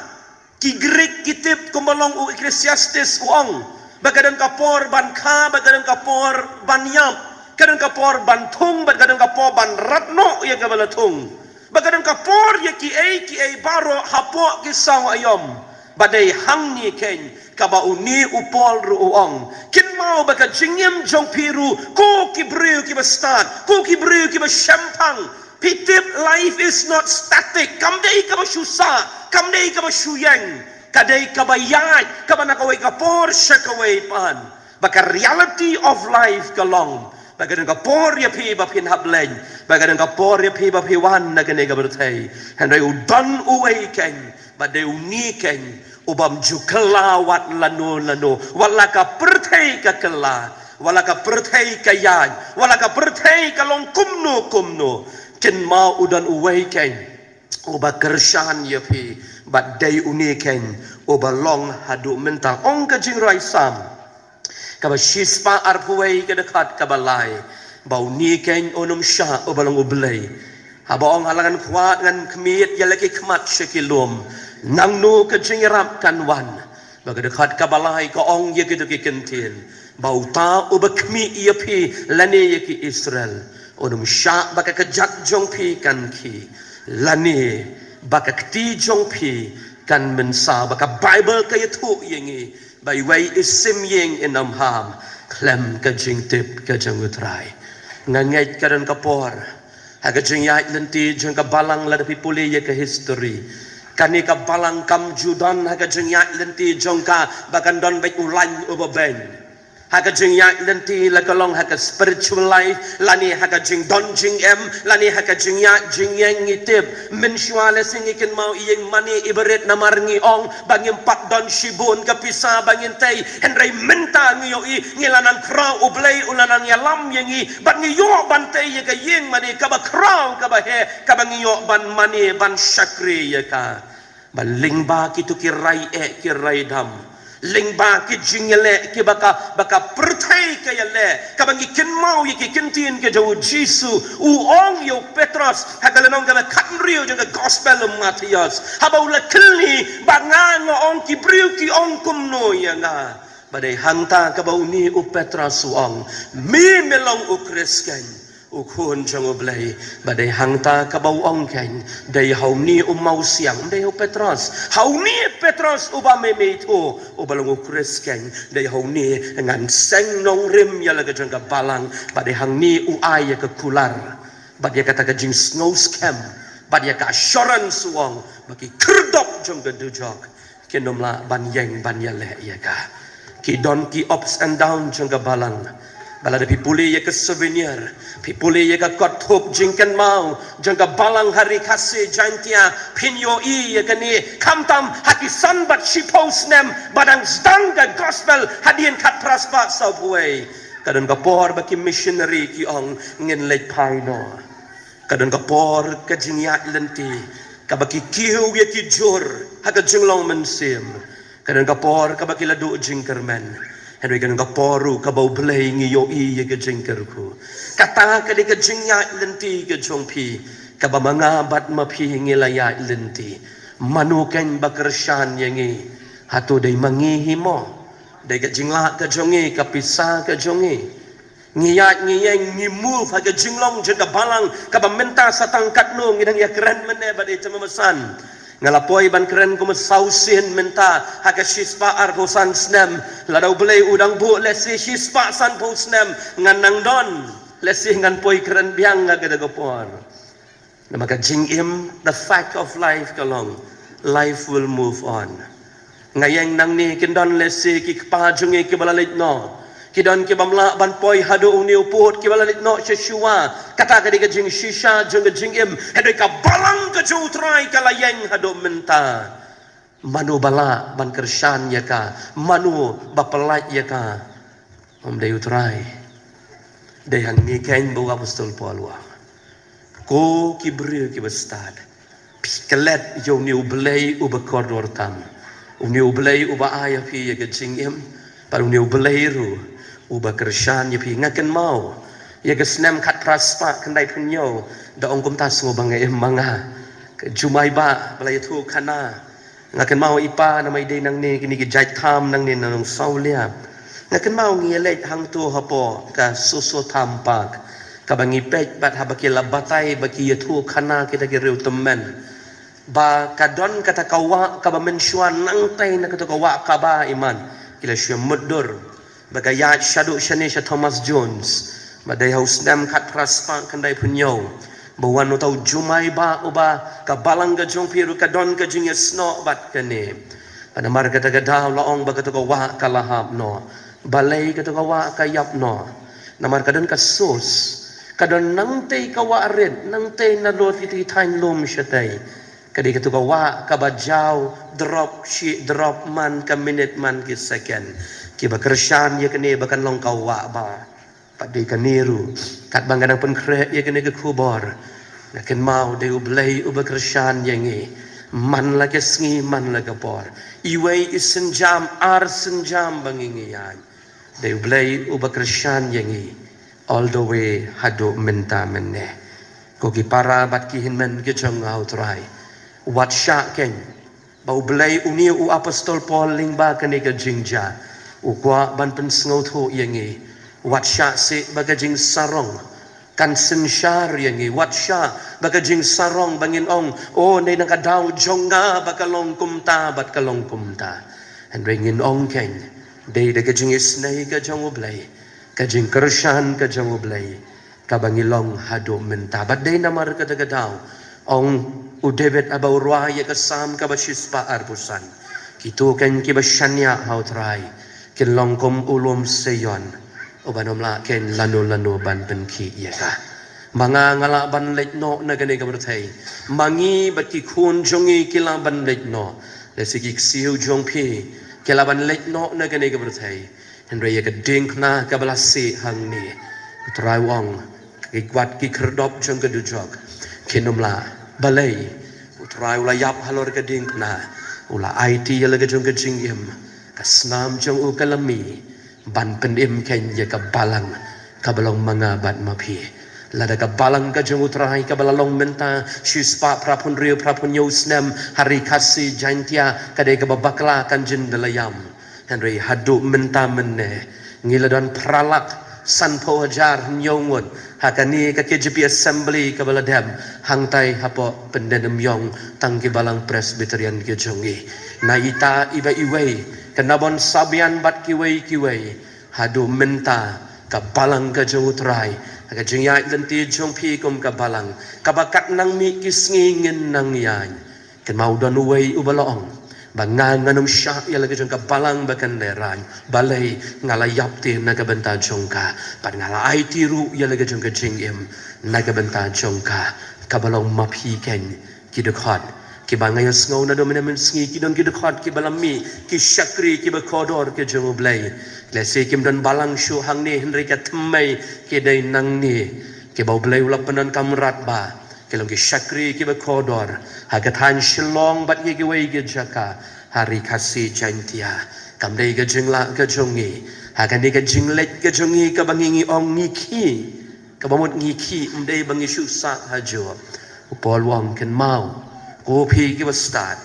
Ki Greek ki tip kumba long u Ecclesiastes u ong. Ba ka don ka por ban kha, ba ka don ka por ban ïap. Ka don ka por ban thung, ba ka don ka por ban rat noh ïa kaba la thung. Ba ka don ka por ïa kiei kiei baroh hapoh ki saw aïom. Ba dei hangne keiñ, kaba une u Paul ruh u ong. Kynmaw ba ka jingim jong phi ruh, ko ki briew kiba stad, ko ki briew kiba shemphang. Phi tip, life is not static. Kam dei kaba shu sah, kam dei kaba shu ïeng. Ka dei kaba ïaid, kaba na kawei ka por sha kawei pat. Ba ka reality of life ka long. Ba ka don ka por ïa phi ba phin hap leit. Ba ka don ka por ïa phi ba phi wan na kane ka pyrthei. Hynrei u don uwei keiñ. Ba dei une keiñ. U bym ju kylla wat lano lano. Wat la ka pyrthei ka kylla. Wat la ka pyrthei ka ïaid. Wat la ka pyrthei ka long kumno kumno. Kynmaw u don uwei keiñ. Uba kyrshan ïa phi. Bad dei une keiñ. Uba long haduh mynta. Ong ka jingrwai Salm. Kaba shispah arphew wei ka dkhot kaba lai. Ba une keiñ un ym shah uba long U Blei. Haba ong ha la ngan khwat ngan khmied ïa la ki khmat sha ki lum. Nangno ka jingïarap kan wan. Ba ka dkhot kaba lai ka ong ïa kito ki ktien. Ba uta uba khmih ïa phi lane ïa ki Israel. Un ym shah ba ka kjat jong phi kan khih. Lane ba ka kti jong phi kan mynsaw. Ba ka Baibl ka ïathuh ïa ngi. Ba iwei i sim ïing in ym ham, khlem ka jingtip ka jong U Trai. Nga ngeit ka don ka por, ha ka jingïaid lynti jong ka balang lada phi pule ïa ka history. Kane ka balang kam ju don ha ka jingïaid lynti jong ka, ba kan don beit u lain uba beiñ. Ha ka jingïaid lynti la ka long ha ka spiritual life, lane ha ka jingdon jingem, lane ha ka jingïaid jingïeng ngi tip. Mynshuwa lehse ngi kynmaw ïing mane iba rit namar ngi ong ba ngim pat don shibun ka pisa ba ngin tei. Hynrei mynta ngi ïohi ngi la nang khraw U Blei u la nang ïalam ïa ngi. Bad ngi ïoh ban tei ïa ka ïing mane kaba khraw kaba heh kaba ngi ïoh ban mane ban shakri ïa ka. Ba lyngba kito ki rai eh ki rai dam. Lyngba ki jingïaleh kiba ka, ba ka pyrthei ka ïaleh. Kaba ngi kynmaw ïa ki ktien ka jong u Jisu. U ong ïa u Petros. Ha ka lynnong kaba khathynriew jong ka gospel u Mathaios. Haba u la kylli ba nga nga ong ki briew ki ong kumno ïa nga. Ba dei hangta kaba une u Petros u ong. Me me long u Khrist keiñ. U Khun jong U Blei, ba dei hangta kaba u ong keiñ, dei ha une u mawsiang, dei ha u Petros. Ha une Petros uba me me ithuh, uba long u Khrist keiñ, dei ha une ngan seng nongrim ïa la ka jong ka balang, ba dei hangne u ai ïa ka kular, bad ïa kata ka jingsngew skhem, bad ïa ka assurance u ong, ba ki khyrdop jong ka dujok. Kin ym lah ban ïeng ban ïaleh ïa ka. Ki don ki ups and down jong ka balang. Ba lada phi pule ïa ka souvenir, phi pule ïa ka kot thup jingkynmaw jong ka balang ha Ri Khasi Jaintia, phin ïohi ïa kane. Khamtam ha ki san bad shiphew snem ba dang sdang ka gospel hadien khatphra spah sawphew wei. Ka don ka por ba ki missionary ki ong ngin leit phai noh. Ka don ka por ka jingïaid lynti kaba ki kiew ïa ki jur ha ka jinglong mynsiem. Ka don ka por kaba ki la duh jingkyrmen. Hynrei ka don ka por ruh kaba U Blei ngi ïohi ïa ka jingkyrkhu. Kata ka dei ka jingïaid lynti ka jong phi kaba ma nga bad ma phi ngi la ïaid lynti. Mano keiñ ba kyrshan ïa ngi? Hato dei ma ngi hi mo? Dei ka jinglah ka jong ngi, ka pisa ka jong ngi? Ngi ïaid ngi ïeng ngi move ha ka jinglong jong ka balang kaba mynta sa tang katno ngi dang ïakren mynne bad i Tymmen Basan. Nga la poi ban kren kum saw sien mynta ha ka shispah arphew san snem. Lada U Blei u dang buh lehse shispah sanphew snem ngan nang don. Lehse ngan poi kren biang ha kata ka por. Namar ka jingim, the fact of life ka long, life will move on. Nga ïeng nangne, kin don lehse ki kpa jong ngi kiba la leit noh. Ki don kiba ym lah ban poi haduh une u pud, kiba la leit noh sha shuwa. Kata ka dei ka jingshisha jong ka jingim. Hynrei ka balang ka jong U Trai ka la ïeng haduh mynta. Mano ba lah ban kyrshan ïa ka? Mano ba pyllait ïa ka? Ym dei U Trai. Dei hangne keiñ ba u apostol Paul u ong, ko ki briew kiba stad, phi klet ïa une U Blei uba kordor tam, une U Blei uba ai ïa phi ïa ka jingim, bad une U Blei ruh uba kyrshan ïa phi. Nga kynmaw ïa ka snem khatphra spah khyndaiphew hynñiew, da ong kumta, sngewbha nga im ma nga, ka jumai ba ba la ïathuh khana. Nga kynmaw i pa, namar i dei nangne, kine ki jait tham nangne na Nongsawlia. Nga kynmaw ngi ïaleit hangto hapoh ka Soso Tham Park, kaba ngi peit bad haba ki la batai ba ki ïathuh khana kita ki riewtymmen, ba ka don kata ka wah kaba mynshuwa nangtei na kata ka wah kaba iman, ki la shu mutdur. Ba ka ïaid shaduh shane sha Thomas Jones, ba dei ha u snem khatphra spah khyndaiphew hynñiew, ba wan uta u jumai ba uba ka balang ka jong phi ruh ka don ka jingïasnoh bad kane. Ba namar kata ka daw la ong ba kata ka wah ka la hap noh. Balei kata ka wah ka ïap noh? Namar ka don ka source, ka don nangtei ka wah rit, nangtei na lor kiti ki thaiñ lum shatei. Ka dei katu ka wah kaba jaw drop shi drop man ka minit man ki second, kiba kyrshan ïa kane ba kan long ka wah ba. Bad dei kane ruh, katba nga dang pynkhreh ïa kane ka khubor, nga kynmaw dei U Blei uba kyrshan ïa ngi man la ka sngi man la ka por. Iwei i sienjam, ar sienjam ba ngi ngi ïaid, dei U Blei uba kyrshan ïa ngi all the way haduh mynta mynne. Ko ki para bad ki hynmen ki jong nga ha U Trai, wat shah keiñ ba U Blei, une u apostol Paul lyngba kane ka jingjia, u kwah ban pynsngewthuh ïa ngi. Wat shah seh ba ka jingsarong kan synshar ïa ngi. Wat shah ba ka jingsarong ba ngin ong, o, dei na ka daw jong nga ba ka long kumta bad ka long kumta. Hynrei ngin ong keiñ, dei da ka jingisynei ka jong U Blei, ka jingkyrshan ka jong U Blei, kaba ngi long haduh mynta. Bad dei namar kata ka daw, ong u David haba u rwai ïa ka Salm kaba shispah arphew san, kito keiñ kiba shaniah ha U Trai kin long kum u lum Sion, uban ym lah keiñ lano lano ban pynkhih ïa ka. Ma nga nga lah ban leit noh na kane ka pyrthei. Ma ngi bad ki khun jong ngi ki lah ban leit noh. Lehse ki ksiew jong phi ki lah ban leit noh na kane ka pyrthei. Hynrei ïa ka diengphna kaba la seh hangne, U Trai u ong, ki kwah ki khyrdop jong ka dujok kin ym lah. Balei? U Trai u la ïap halor ka diengphna, u la aiti ïa la ka jong ka jingim, ka snam jong u ka la mih ban pynim keiñ ïa ka balang kaba long ma nga bad ma phi. Lada ka balang ka jong U Trai kaba la long mynta shispah phraphew hynriew phraphew hynñiew snem ha Ri Khasi Jaintia ka dei kaba bakla, kan jin da la ïam. Hynrei haduh mynta mynne ngi la don phra lak sanphew hajar hynñiew ngut ha kane ka K J P Assembly kaba la dem hangtai hapoh Pyndem Ïong, tang ki balang Presbyterian ki jong ngi. Na ita iba iwei, ka Nabon Sabian bad kiwei kiwei, haduh mynta ka balang ka jong U Trai, ha ka jingïaid lynti jong phi kum ka balang, kaba kat nang mih ki sngi ngin nang ïaid. Kynmaw don uwei uba la ong ba nga ngan ym shah ïa la ka jong ka balang ba kan lehraiñ. Balei? Nga la ïap te na ka bynta jong ka, bad nga la aiti ruh ïa la ka jong ka jingim na ka bynta jong ka, kaba long ma phi keiñ. Ki dkhot kiba nga ïohsngew naduh mynne mynsngi, ki don ki dkhot kiba la mih, ki shakri kiba kordor ki jong U Blei. Lehse kim don balang shuh hangne, hynrei ka thymmei ki dei nangne, kiba U Blei u la pyndonkam radbah. Ki long ki shakri kiba kordor ha ka thaiñ Shillong bad ïa kiwei ki jaka ha Ri Khasi Jaintia. Kam dei ka jinglah ka jong ngi ha kane ka jingleit ka jong ngi kaba ngi ngi ong ngi khih, kaba mut ngi khih, ym dei ba ngi shu sah hajuh. U Paul u ong, kynmaw, ko phi kiba stad,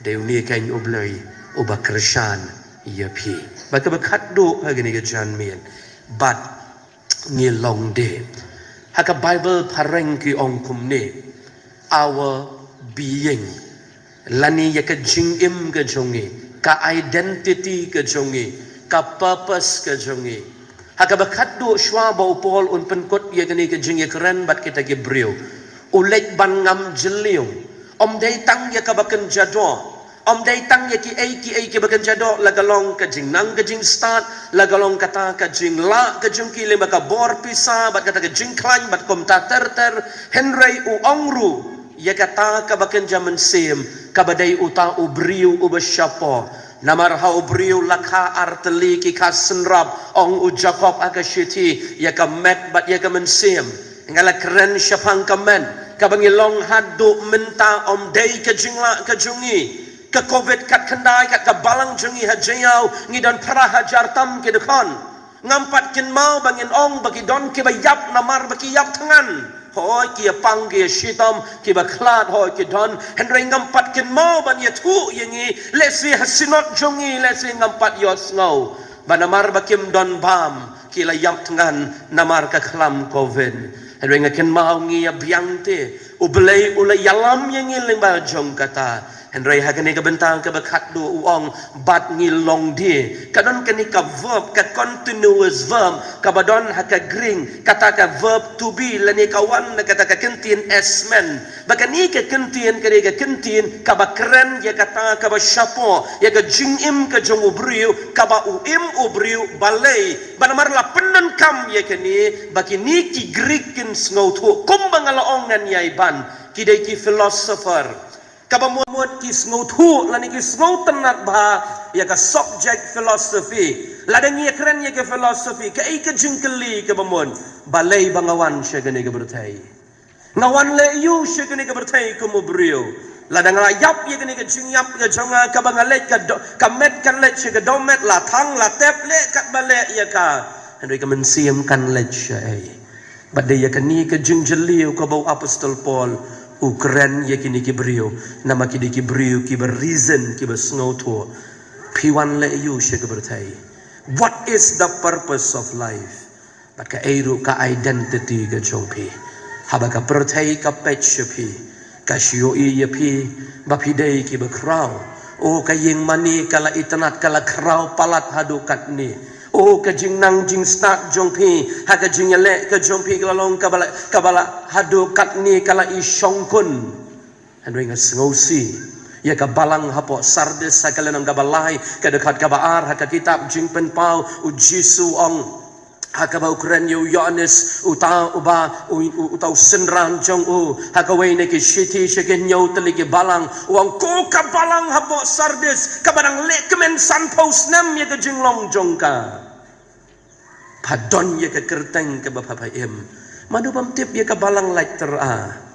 dei une keiñ U Blei uba kyrshan ïa phi. Bad kaba khatduh ha kane ka janmiet, bad ngi long de. Ha ka Baibl phareng ki ong kumne, our being, lane ïa ka jingim ka jong ngi, ka identity ka jong ngi, ka purpose ka jong ngi. Ha kaba khatduh shuwa ba u Paul un pynkut ïa kane ka jingïakren bad kita ki briew, U leit ban ngam jylliew. Ym dei tang ïa kaba kynja doh. Ym dei tang ïa kiei kiei kiba kynja doh, la ka long ka jingnang ka jingstad, la ka long kata ka jinglah ka jong ki lyngba ka bor pisa bad kata ka jingkhlaiñ bad kumta ter ter. Hynrei u ong ruh ïa kata kaba kynja mynsiem, kaba dei uta u briew uba shapoh. Namar ha u briew la kha artylli ki kha synrap, ong u Jakob ha ka shithi, ïa ka met bad ïa ka mynsiem. Nga la kren shaphang ka met, kaba ngi long haduh mynta ym dei ka jinglah ka jong ngi. Ka covid kat khyndai kat ka balang jong ngi ha Jaïaw ngi don phra hajar tam ki dkhot. Ngam pat kynmaw ba ngin ong ba ki don kiba ïap namar ba ki ïap thngan. Hooid ki ïa pang ki ïa shitom kiba khlad hooid ki don. Hynrei ngam pat kynmaw ban ïathuh ïa ngi, lehse ha synod jong ngi lehse ngam pat ïohsngew. Ba namar ba kim don bam ki la ïap thngan namar ka khlam covid. Hynrei nga kynmaw ngi ïa biang te, U Blei u la ïalam ïa ngi lyngba jong kata. Hynrei ha kane ka bynta kaba khatduh u ong, bad ngi long die. Ka don kane ka verb, ka continuous verb kaba don ha ka Greek, kata ka verb to be, lane ka wan na kata ka kyntien esmen. Ba kane ka kyntien, kane ka kyntien kaba kren ïa kata kaba shapoh ïa ka jingim ka jong u briew, kaba u im u briew. Balei? Ba namar la pyndonkam ïa kane ba kine ki Greek kin sngewthuh, kumba nga la ong ngan ïai ban, ki dei ki philosopher. Kaba mut mut ki sngewthuh lane ki sngewtynnat bha ïa ka subject philosophy. Lada ngi ïa kren ïa ka philosophy, kaei ka jingkylli kaba mut? Balei ba nga wan sha kane ka pyrthei? Nga wan leh aïu sha kane ka pyrthei kum u briew? Lada nga la ïap ïa kane ka jingïap ka jong nga, kaba nga leit ka do-, ka met kan leit sha ka dohmet, la thang la tep leh katba leh ïa ka. Hynrei ka mynsiem kan leit shaei? Bad dei ïa kane ka jingjylliew kaba u Apostol Paul u kren ïa kine ki briew. Namar ki dei ki briew kiba reason, kiba sngewthuh. Phi wan leh aïu sha ka pyrthei? What is the purpose of life? Bad kaei ruh ka identity ka jong phi? Haba ka pyrthei ka peit sha phi, ka shu ïohi ïa phi ba phi dei kiba khraw. O, ka ïing mane ka la itynnad, ka la khraw palat haduh katne. O, ka jingnang jingstad jong phi ha ka jingïaleh ka jong phi ka la long kaba la, kaba la haduh katne ka la i shongkun. Hynrei nga sngewsih ïa ka balang hapoh Sardis, ha ka lynnong kaba lai, ka dkhot kaba ar, ha ka kitab Jingpynpaw u Jisu u ong, ha kaba u kren ïa u Ïoannis, uta uba, u, u, uta u synran jong u, ha kawei na ki shithi sha ki hynñiew tylli ki balang, u ong, ko ka balang hapoh Sardis, kaba dang lehkmen sanphew snem ïa ka jinglong jong ka. Pha don ïa ka kyrteng kaba pha, pha im. Mano bym tip ïa ka balang lait tyra?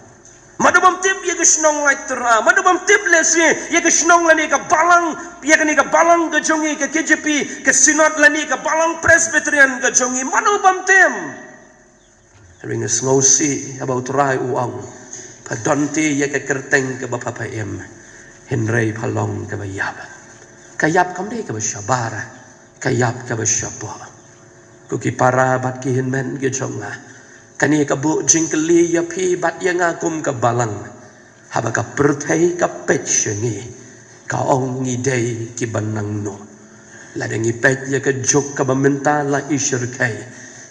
Mano bym tip ïa ka shnong lait tyra? Mano bym tip lehse ïa ka shnong lane ka balang, ïa kane ka balang ka jong ngi ka K J P, ka synod lane ka balang Presbyterian ka jong ngi? Mano bym tip? Hynrei nga sngewsih haba u Trai u ong, pha don te ïa ka kyrteng kaba pha, pha im. Hynrei pha long kaba ïap. Ka ïap kam dei kaba shabar, ka ïap kaba shapoh. Ko ki para bad ki hynmen ki jong nga, kane ka buh jingkylli ïa phi bad ïa nga kum ka balang. Haba ka pyrthei ka peit sha ngi, ka ong ngi dei kiba nangno? Lada ngi peit ïa ka juk kaba mynta la i shyrkhei,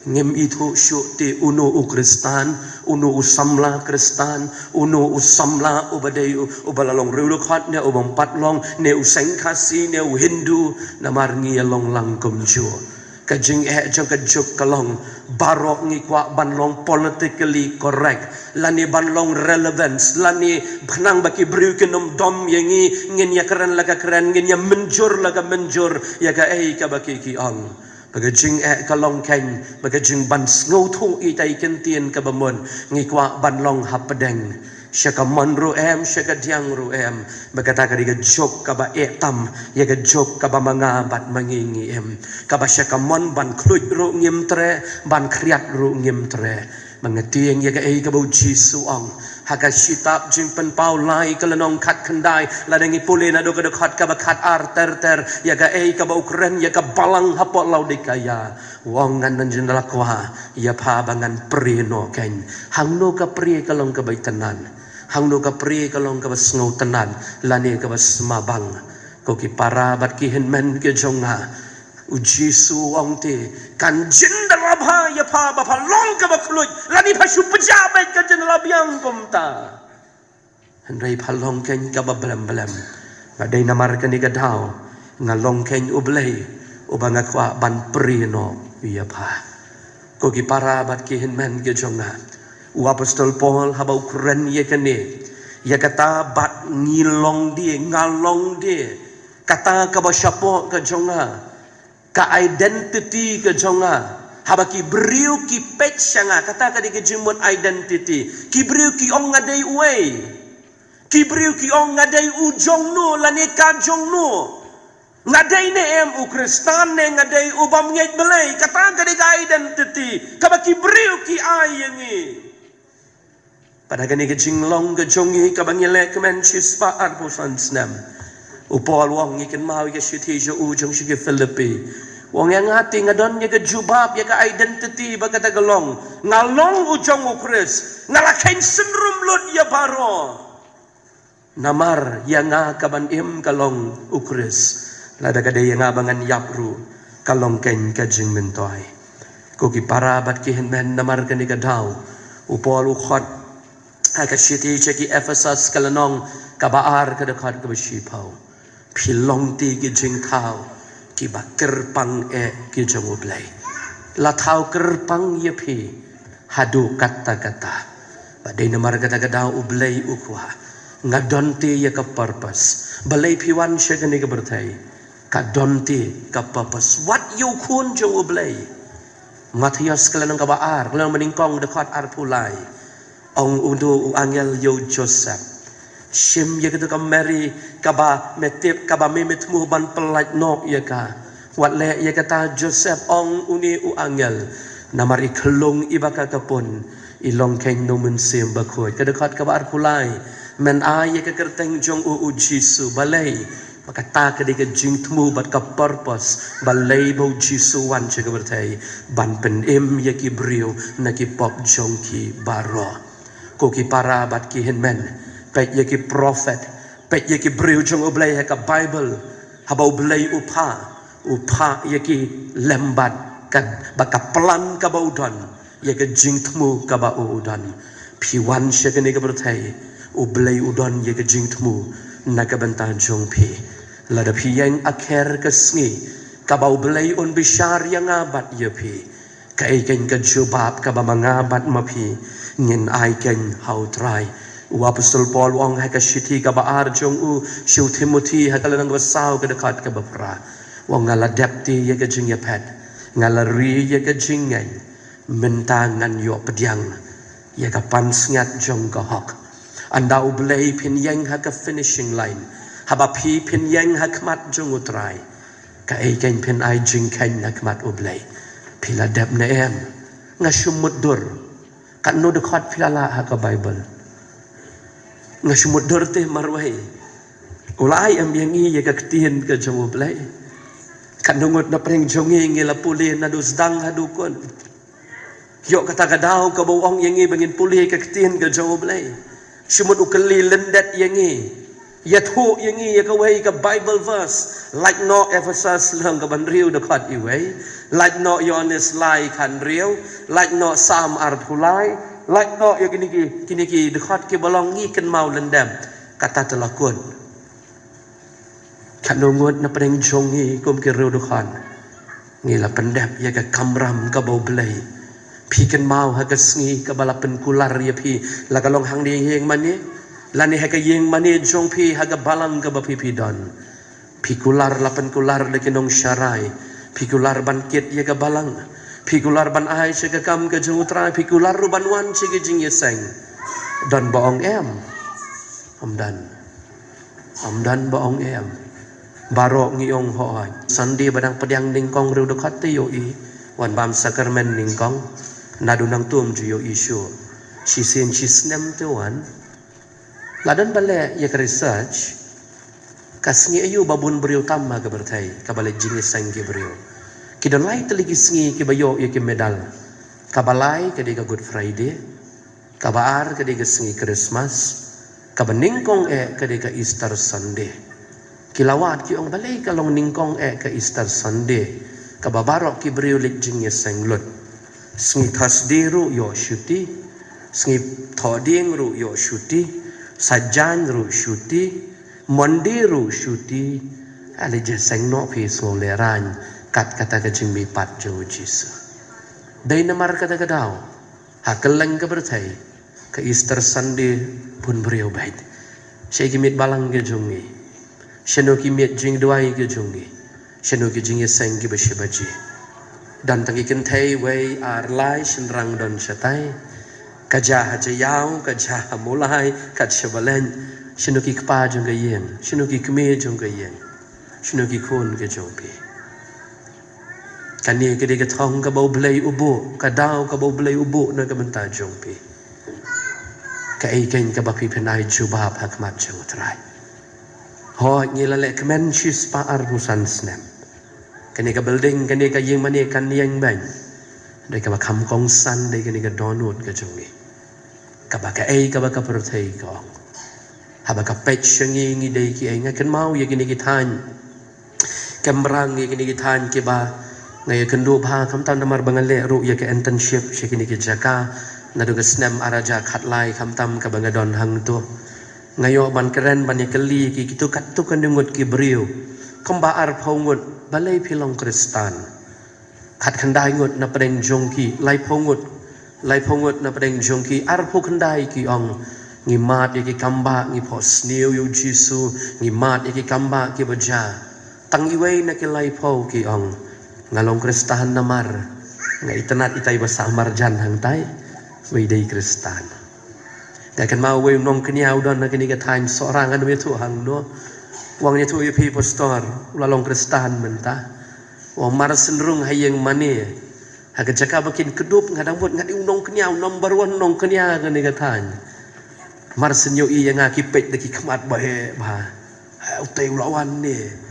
ngim ithuh shuh te uno u Khristan, uno u samla Khristan, uno u samla uba dei u, uba la long riewdkhot ne u bym pat long, ne u seng Khasi ne u Hindu, namar ngi ïa long lang kumjuh. Ka jingeh jong ka juk ka long, baroh ngi kwah ban long politically correct, lane ban long relevance, lane khnang ba ki briew kin ym dom ïa ngi, ngin ïa kren la ka kren, ngin ïa mynjur la ka mynjur ïa kaei kaba ki, ki ong. Ba ka jingeh ka long kein ba ka jingban sngewthuh ita i kyntien kaba mut, ngi kwah ban long hapdeng. Sha ka mon ruh em, sha ka diang ruh em. Ba kata ka dei ka juk kaba eh tam ïa ka juk kaba ma nga bad ma ngi ngi im. Kaba sha ka mon ban khluit ruh ngim treh, ban khriat ruh ngim treh. Ba nga tieng ïa kaei kaba u Jisu u ong ha ka shitab Jingpynpaw lai ka lynnong khatkhyndai, lada ngi pule naduh ka dkhot kaba khatar ter ter, ïa kaei kaba u kren ïa ka balang hapoh Laodikaia. U ong, ngan nang jin da la kwah ïa pha ba ngan prie noh kein. Hangno ka prie ka long kaba itynnad? Hangno ka prie ka long kaba sngewtynnad lane kaba sma bang? Ko ki para bad ki hynmen ki jong nga, U Jisu u ong te, kan jin da la bha ïa pha ba pha long kaba khluit, lane pha shu pjah beit ka jin la biang kumta. Hynrei pha long kein kaba blem blem. Nga dei namar kane ka daw, nga long kein U Blei uba nga kwah ban prie noh ïa pha. Ko ki para bad ki hynmen ki jong nga, u apostol Paul haba u kren ïa kane, ïa kata bad ngi long de, nga long de, kata kaba shapoh ka jong nga, ka identity ka jong nga. Haba ki briew ki peit sha nga, kata ka dei ka jingmut identity. Ki briew ki ong nga dei uei. Ki briew ki ong nga dei u jong no lane ka jong no. Nga dei ne em u Khristan ne nga dei u bym ngeit Blei. Kata ka dei ka identity kaba ki briew ki ai ïa ngi. Bad ha kane ka jinglong ka jong ngi kaba ngi leh kmen shispah arphew san snem, u Paul u ong, ngi kynmaw ïa ka shithi jong u jong sha ki Philippi. U ong ïa nga te nga don ïa ka jubab, ïa ka identity ba kata ka long, nga long u jong U Khrist, nga la kheiñ synrum lut ïa baroh. Namar ïa nga ka ban im ka long U Khrist. Lada ka dei ïa nga ba ngan ïap ruh, ka long kein ka jingmyntoi. Ko ki para bad ki hynmen, namar kane ka daw u Paul u khot ha ka shithi sha ki Ephesus ka lynnong kaba ar ka dkhot kaba shiphew. Phi long te ki jingthaw kiba kyrpang eh ki jong U Blei. La thaw kyrpang ïa phi haduh katta katta. Ba dei namar kata ka daw U Blei u kwah nga don te ïa ka purpose. Balei phi wan sha kane ka pyrthei? Ka don te ka purpose. Wat ïa u khun jong U Blei. Mathaios ka lynnong kaba ar, ka lynnong ba nyngkong dkhot arphew lai. Ong uno u angel ïa u Joseph, shim ïa kata ka Mary kaba me tip kaba me me thmu ban pyllait noh ïa ka. Wat leh ïa kata Joseph, ong une u angel, namar i khyllung iba ka ka pun i long kein na u Mynsiem Bakhuid. Ka dkhot kaba arphew lai, men ai ïa ka kyrteng jong u u Jisu. Balei? Ba kata ka dei ka jingthmu bad ka purpose balei ba u Jisu u wan sha ka pyrthei, ban pynim ïa ki briew na ki pop jong ki baroh. Ko ki para bad ki hynmen, peit ïa ki prophet, peit ïa ki briew jong U Blei ha ka Bible, haba U Blei u phah, u phah ïa ki lem bad ka, bad ka plan kaba u don, ïa ka jingthmu kaba u u don. Phi wan sha kane ka pyrthei, U Blei u don ïa ka jingthmu na ka bynta jong phi. Lada phi ïeng akher ka sngi kaba U Blei un bishar ïa nga bad ïa phi, kaei kein ka jubab kaba ma nga bad ma phi ngin ai kein ha U Trai? U apostol Paul u ong ha ka shithi kaba ar jong u sha u Timothi ha ka lynnong kaba saw ka dkhot kaba phra, u ong, nga la dep te ïa ka jingïaphet, nga la ri ïa ka jingngeit, mynta ngan ïoh pdiang ïa ka pansngiat jong ka hok. Ynda U Blei phin ïeng ha ka finishing line, haba phi phin ïeng ha khmat jong U Trai, kaei kein phin ai jingkheiñ na khmat U Blei? Phi la dep ne em? Nga shu mutdur. Katno dkhot phi la lah ha ka Bible? Nga shu mutdur te marwei. U la ai em ïa ngi ïa ka ktien ka jong U Blei? Katno ngut na pdeng jong ngi ngi la pule naduh sdang haduh kut? Ïoh kata ka daw kaba u ong ïa ngi ba ngin pule ka ktien ka jong U Blei. Shu mut u kylli lyndet ïa ngi, ïathuh ïa ngi ïa kawei ka Bible verse. Lait noh Ephesus lynnong kaba hynriew dkhot wei, lait noh Ïoannis lai khathynriew, lait noh Salm arphew lai, lait noh ïa kine ki, kine ki dkhot kiba long ngi kynmaw lyndep. Kata te la kut. Katno ngut na pdeng jong ngi kum ki riewdkhot ngi la pyndep ïa ka kamram kaba U Blei? Phi kynmaw ha ka sngi kaba la pynkular ïa phi, la ka long hangne ha ïing mane, lane ha ka ïing mane jong phi ha ka balang kaba phi phi don? Phi kular, la pynkular da ki nongsharai. Phi kular ban kit ïa ka balang. Phi kular ban ai sha ka kam ka jong U Trai. Phi kular ruh ban wan sha ki jingïaseng. Don ba ong em? Ym don. Ym don ba ong em. Baroh ngi ong hooid. Sunday ba dang pdiang nyngkong riewdkhot te ïohi. Wan bam sakramen nyngkong. Naduh nangtum ju ïohi shuh. Shisien shisnem te wan. La don ba leh ïa ka research, ka sngi aïu ba bun briew tam ha ka pyrthei kaba leit jingïaseng ki briew? Ki don lai tylli ki sngi kiba ïoh ïa ki medal. Kaba lai ka dei ka Good Friday, kaba ar ka dei ka sngi Christmas, kaba nyngkong eh ka dei ka Easter Sunday. Ki la wad ki ong, balei ka long nyngkong eh ka Easter Sunday? Kaba baroh ki briew leit jingïaseng lut. Sngi Thursday ruh ïoh shuti, sngi Thohdieng ruh ïoh shuti, Saitjaiñ ruh shuti, Monday ruh shuti. Ale ïaseng noh phi, sngewlehraiñ kat kata ka jingmihpat jong u Jisu. Dei namar kata ka daw, ha kylleng ka pyrthei, ka Easter Sunday bun briew beit. Shaei ki miet balang ki jong ngi? Shano ki miet jingduwai ki jong ngi? Shano ki jingïaseng kiba shi baje? Don tang ki kynthei wei ar lai shynrang don shatai. Ka ja ha Jaïaw, ka ja ha Mawlai, ka ja ha Balang. Shano ki kpa jong ka ïing? Shano ki kmie jong ka ïing? Shano ki khun ki jong phi? Kane ka dei ka thong kaba U Blei u buh, ka daw kaba U Blei u buh na ka bynta jong phi. Kaei keiñ kaba phi phin ai jubab ha khmat jong U Trai? Hooid, ngi la leh kmen shispah arphew san snem. Kane ka building, kane ka ïing mane kan ïeng beiñ. Dei kaba kham kongsan dei kane ka dohnud ka jong ngi. Kaba kaei kaba ka pyrthei ka ong. Haba ka peit sha ngi, ngi dei kiei? Nga kynmaw ïa kine ki thaiñ Kemrang, ïa kine ki thaiñ kiba nga ïakynduh bha, khamtam namar ba nga leh ruh ïa ka internship sha kine ki jaka. Naduh ka snem ar hajar khatlai, khamtam kaba nga don hangto, nga ïoh ban kren, ban ïakylli ïa ki, kito katto katne ngut ki briew, kumba arphew ngut. Balei phi long Khristan? Khatkhyndai ngut na pdeng jong ki, laiphew ngut, laiphew ngut na pdeng jong ki, arphew khyndai ki ong, ngi mad ïa ki kambah, ngi phohsniew ïa u Jisu, ngi mad ïa ki kambah kiba jia. Tang iwei na ki laiphew ki ong, nga long Khristan namar nga itynnad itai ba sah marjan hangtai, wei dei Khristan. Nga kynmaw uwei u nongkñia u don ha kine ki thaiñ Sohra, ngan ym ïathuh hangno. U ong, ïathuh ïa phi pastor, u la long Khristan mynta. U ong, mar syn rung ha ïing mane, ha ka jaka ba kin kdup, nga dang mut nga dei u nongkñia, u number one nongkñia ha kane ka thaiñ. Mar syn ïohi ïa nga ki peit da ki khmat ba heh bha. Eh, utei u la wan ne.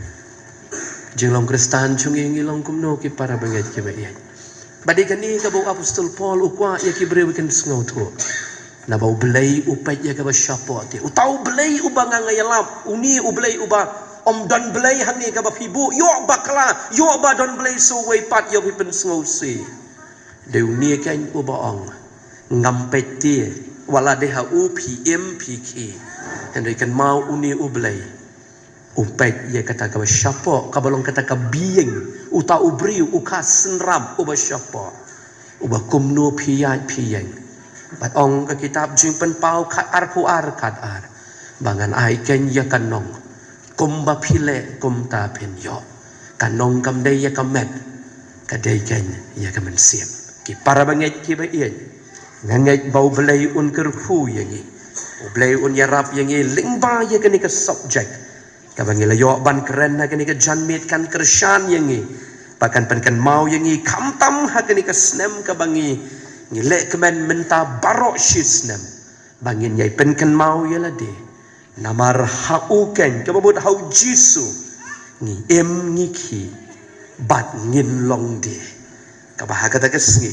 Jinglong Khristan jong ngi, ngi long kumno ki para bangeit kiba ïeit? Ba dei kane kaba u Apostol Paul u kwah ïa ki briew kin sngewthuh. Naba U Blei u peit ïa kaba shapoh te. Uta U Blei uba nga nga ïalap, une U Blei uba ym don blei hangne kaba phi buh, ïoh bakla, ïoh ba don blei sa uwei pat, ïoh phi pynsngewsih. Dei une keiñ uba ong, ngam peit te, wat la dei ha u phi im phi khih. Hynrei kynmaw une U Blei u peit ïa kata kaba shapoh, kaba long kata ka being, uta u briew, u ka synrap uba shapoh, uba kumno phi ïaid phi ïeng. Bad ong ka kitab Jingpynpaw khat arphew ar, khat ar, ba ngan ai keiñ ïa ka nong, kumba phi leh kumta phin ïoh. Ka nong kam dei ïa ka met, ka dei keiñ ïa ka mynsiem. Ki para bangeit kiba ïeit, nga ngeit ba U Blei un kyrkhu ïa ngi, U Blei un ïarap ïa ngi lyngba ïa kane ka subject kaba ngi la ïoh ban kren ha kane ka janmiet. Kan kyrshan ïa ngi, ba kan pynkynmaw ïa ngi khamtam ha kane ka snem kaba ngi, ngi leh kmen mynta baroh shi snem, ba ngin ïai pynkynmaw ïa lade. Namar ha u keiñ, kaba mut ha u Jisu, ngi im ngi khih bad ngin long de. Kaba ha kata ka sngi,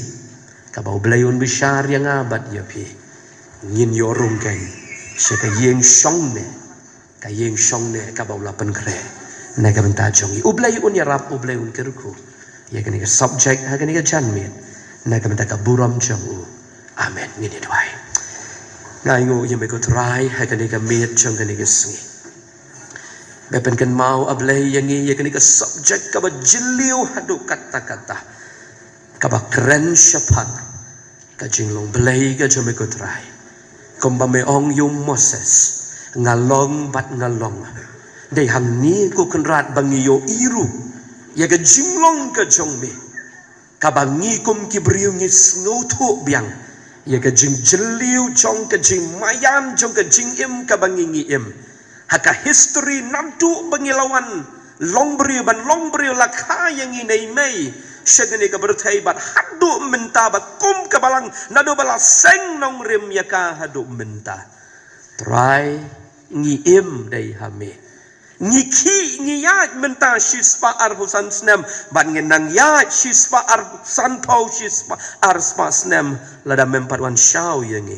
kaba U Blei un bishar ïa nga bad ïa phi, ngin ïoh rung keiñ sha ka ïing shongneh, ka ïing shongneh kaba u la pynkhreh na ka bynta jong ngi. U Blei un ïarap, U Blei un kyrkhu ïa kane ka subject ha kane ka janmiet, na ka bynta ka burom jong u. Amen. Ngin ïa duwai. Nga ainguh ïa me ko Trai ha kane ka miet jong kane ka sngi, ba pynkynmaw, A Blei, ïa ngi ïa kane ka subject kaba jylliew haduh katta katta, kaba kren shaphang ka jinglong Blei ka jong me ko Trai. Kumba me ong ïa u Moses, nga long bad nga long. Dei hangne ko Kynrad ba ngi ïohi ruh ïa ka jinglong ka jong me, kaba ngi kum ki briew ngi sngewthuh biang ïa ka jingjylliew jong ka jingmaïan jong ka jingim kaba ngi ngi im. Ha ka history naduh ba ngi la wan long briew ban long briew, la kha ïa ngi nei mei sha kane ka pyrthei bad haduh mynta ba kum ka Balang, naduh ba la seng nongrim ïa ka haduh mynta, Trai, ngi im dei ha me. Ngi khih ngi ïaid mynta shispah arphew san snem, bad ngin nang ïaid shispah ar-, sanphew, shispah arspah snem, lada mem pat wan shaw ïa ngi.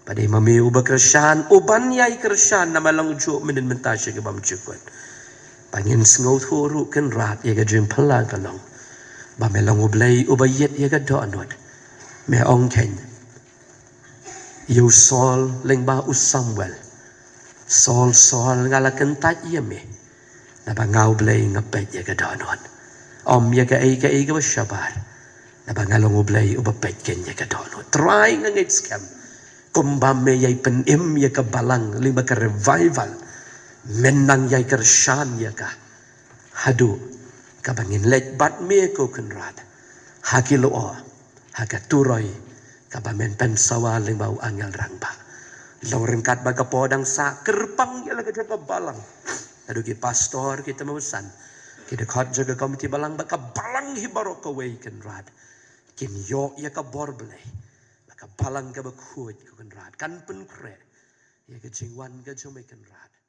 Ba dei ma me uba kyrshan, uban ïai kyrshan na ma long juh mynnin mynta sha ki bymjukut. Ba ngin sngewthuh ruh Kynrad ïa ka jingphylla ka long Ba me long U Blei uba ïeit ïa ka dohnud. Me ong kheiñ ïa u Saul lyngba u Samuel: Saul, Saul, nga la kyntait ïa me. Naba nga U Blei nga peit ïa ka dohnud. Ym ïa kaei kaei kaba shabar. Naba nga long U Blei uba peit kheiñ ïa ka dohnud. Trai, nga ngeit skhem kumba me ïai pynim ïa ka balang lyngba ka revival, men nang ïai kyrshan ïa ka haduh kaba ngin leit bad me, ko Kynrad, ha ki lyoh, ha ka turoi kaba men pynsawa lyngba u angel rangbah. Long ryngkat ba ka por dang sah, kyrpang ïa la ka jong ka balang. Haduh ki pastor, ki tymmen basan, ki dkhot jong ka komiti balang, ba ka balang hi baroh kawei, Kynrad, kin ïoh ïa ka bor Blei. Ba ka balang kaba khuid, ko Kynrad, kan pynkhreh ïa ka jingwan ka jong me, Kynrad.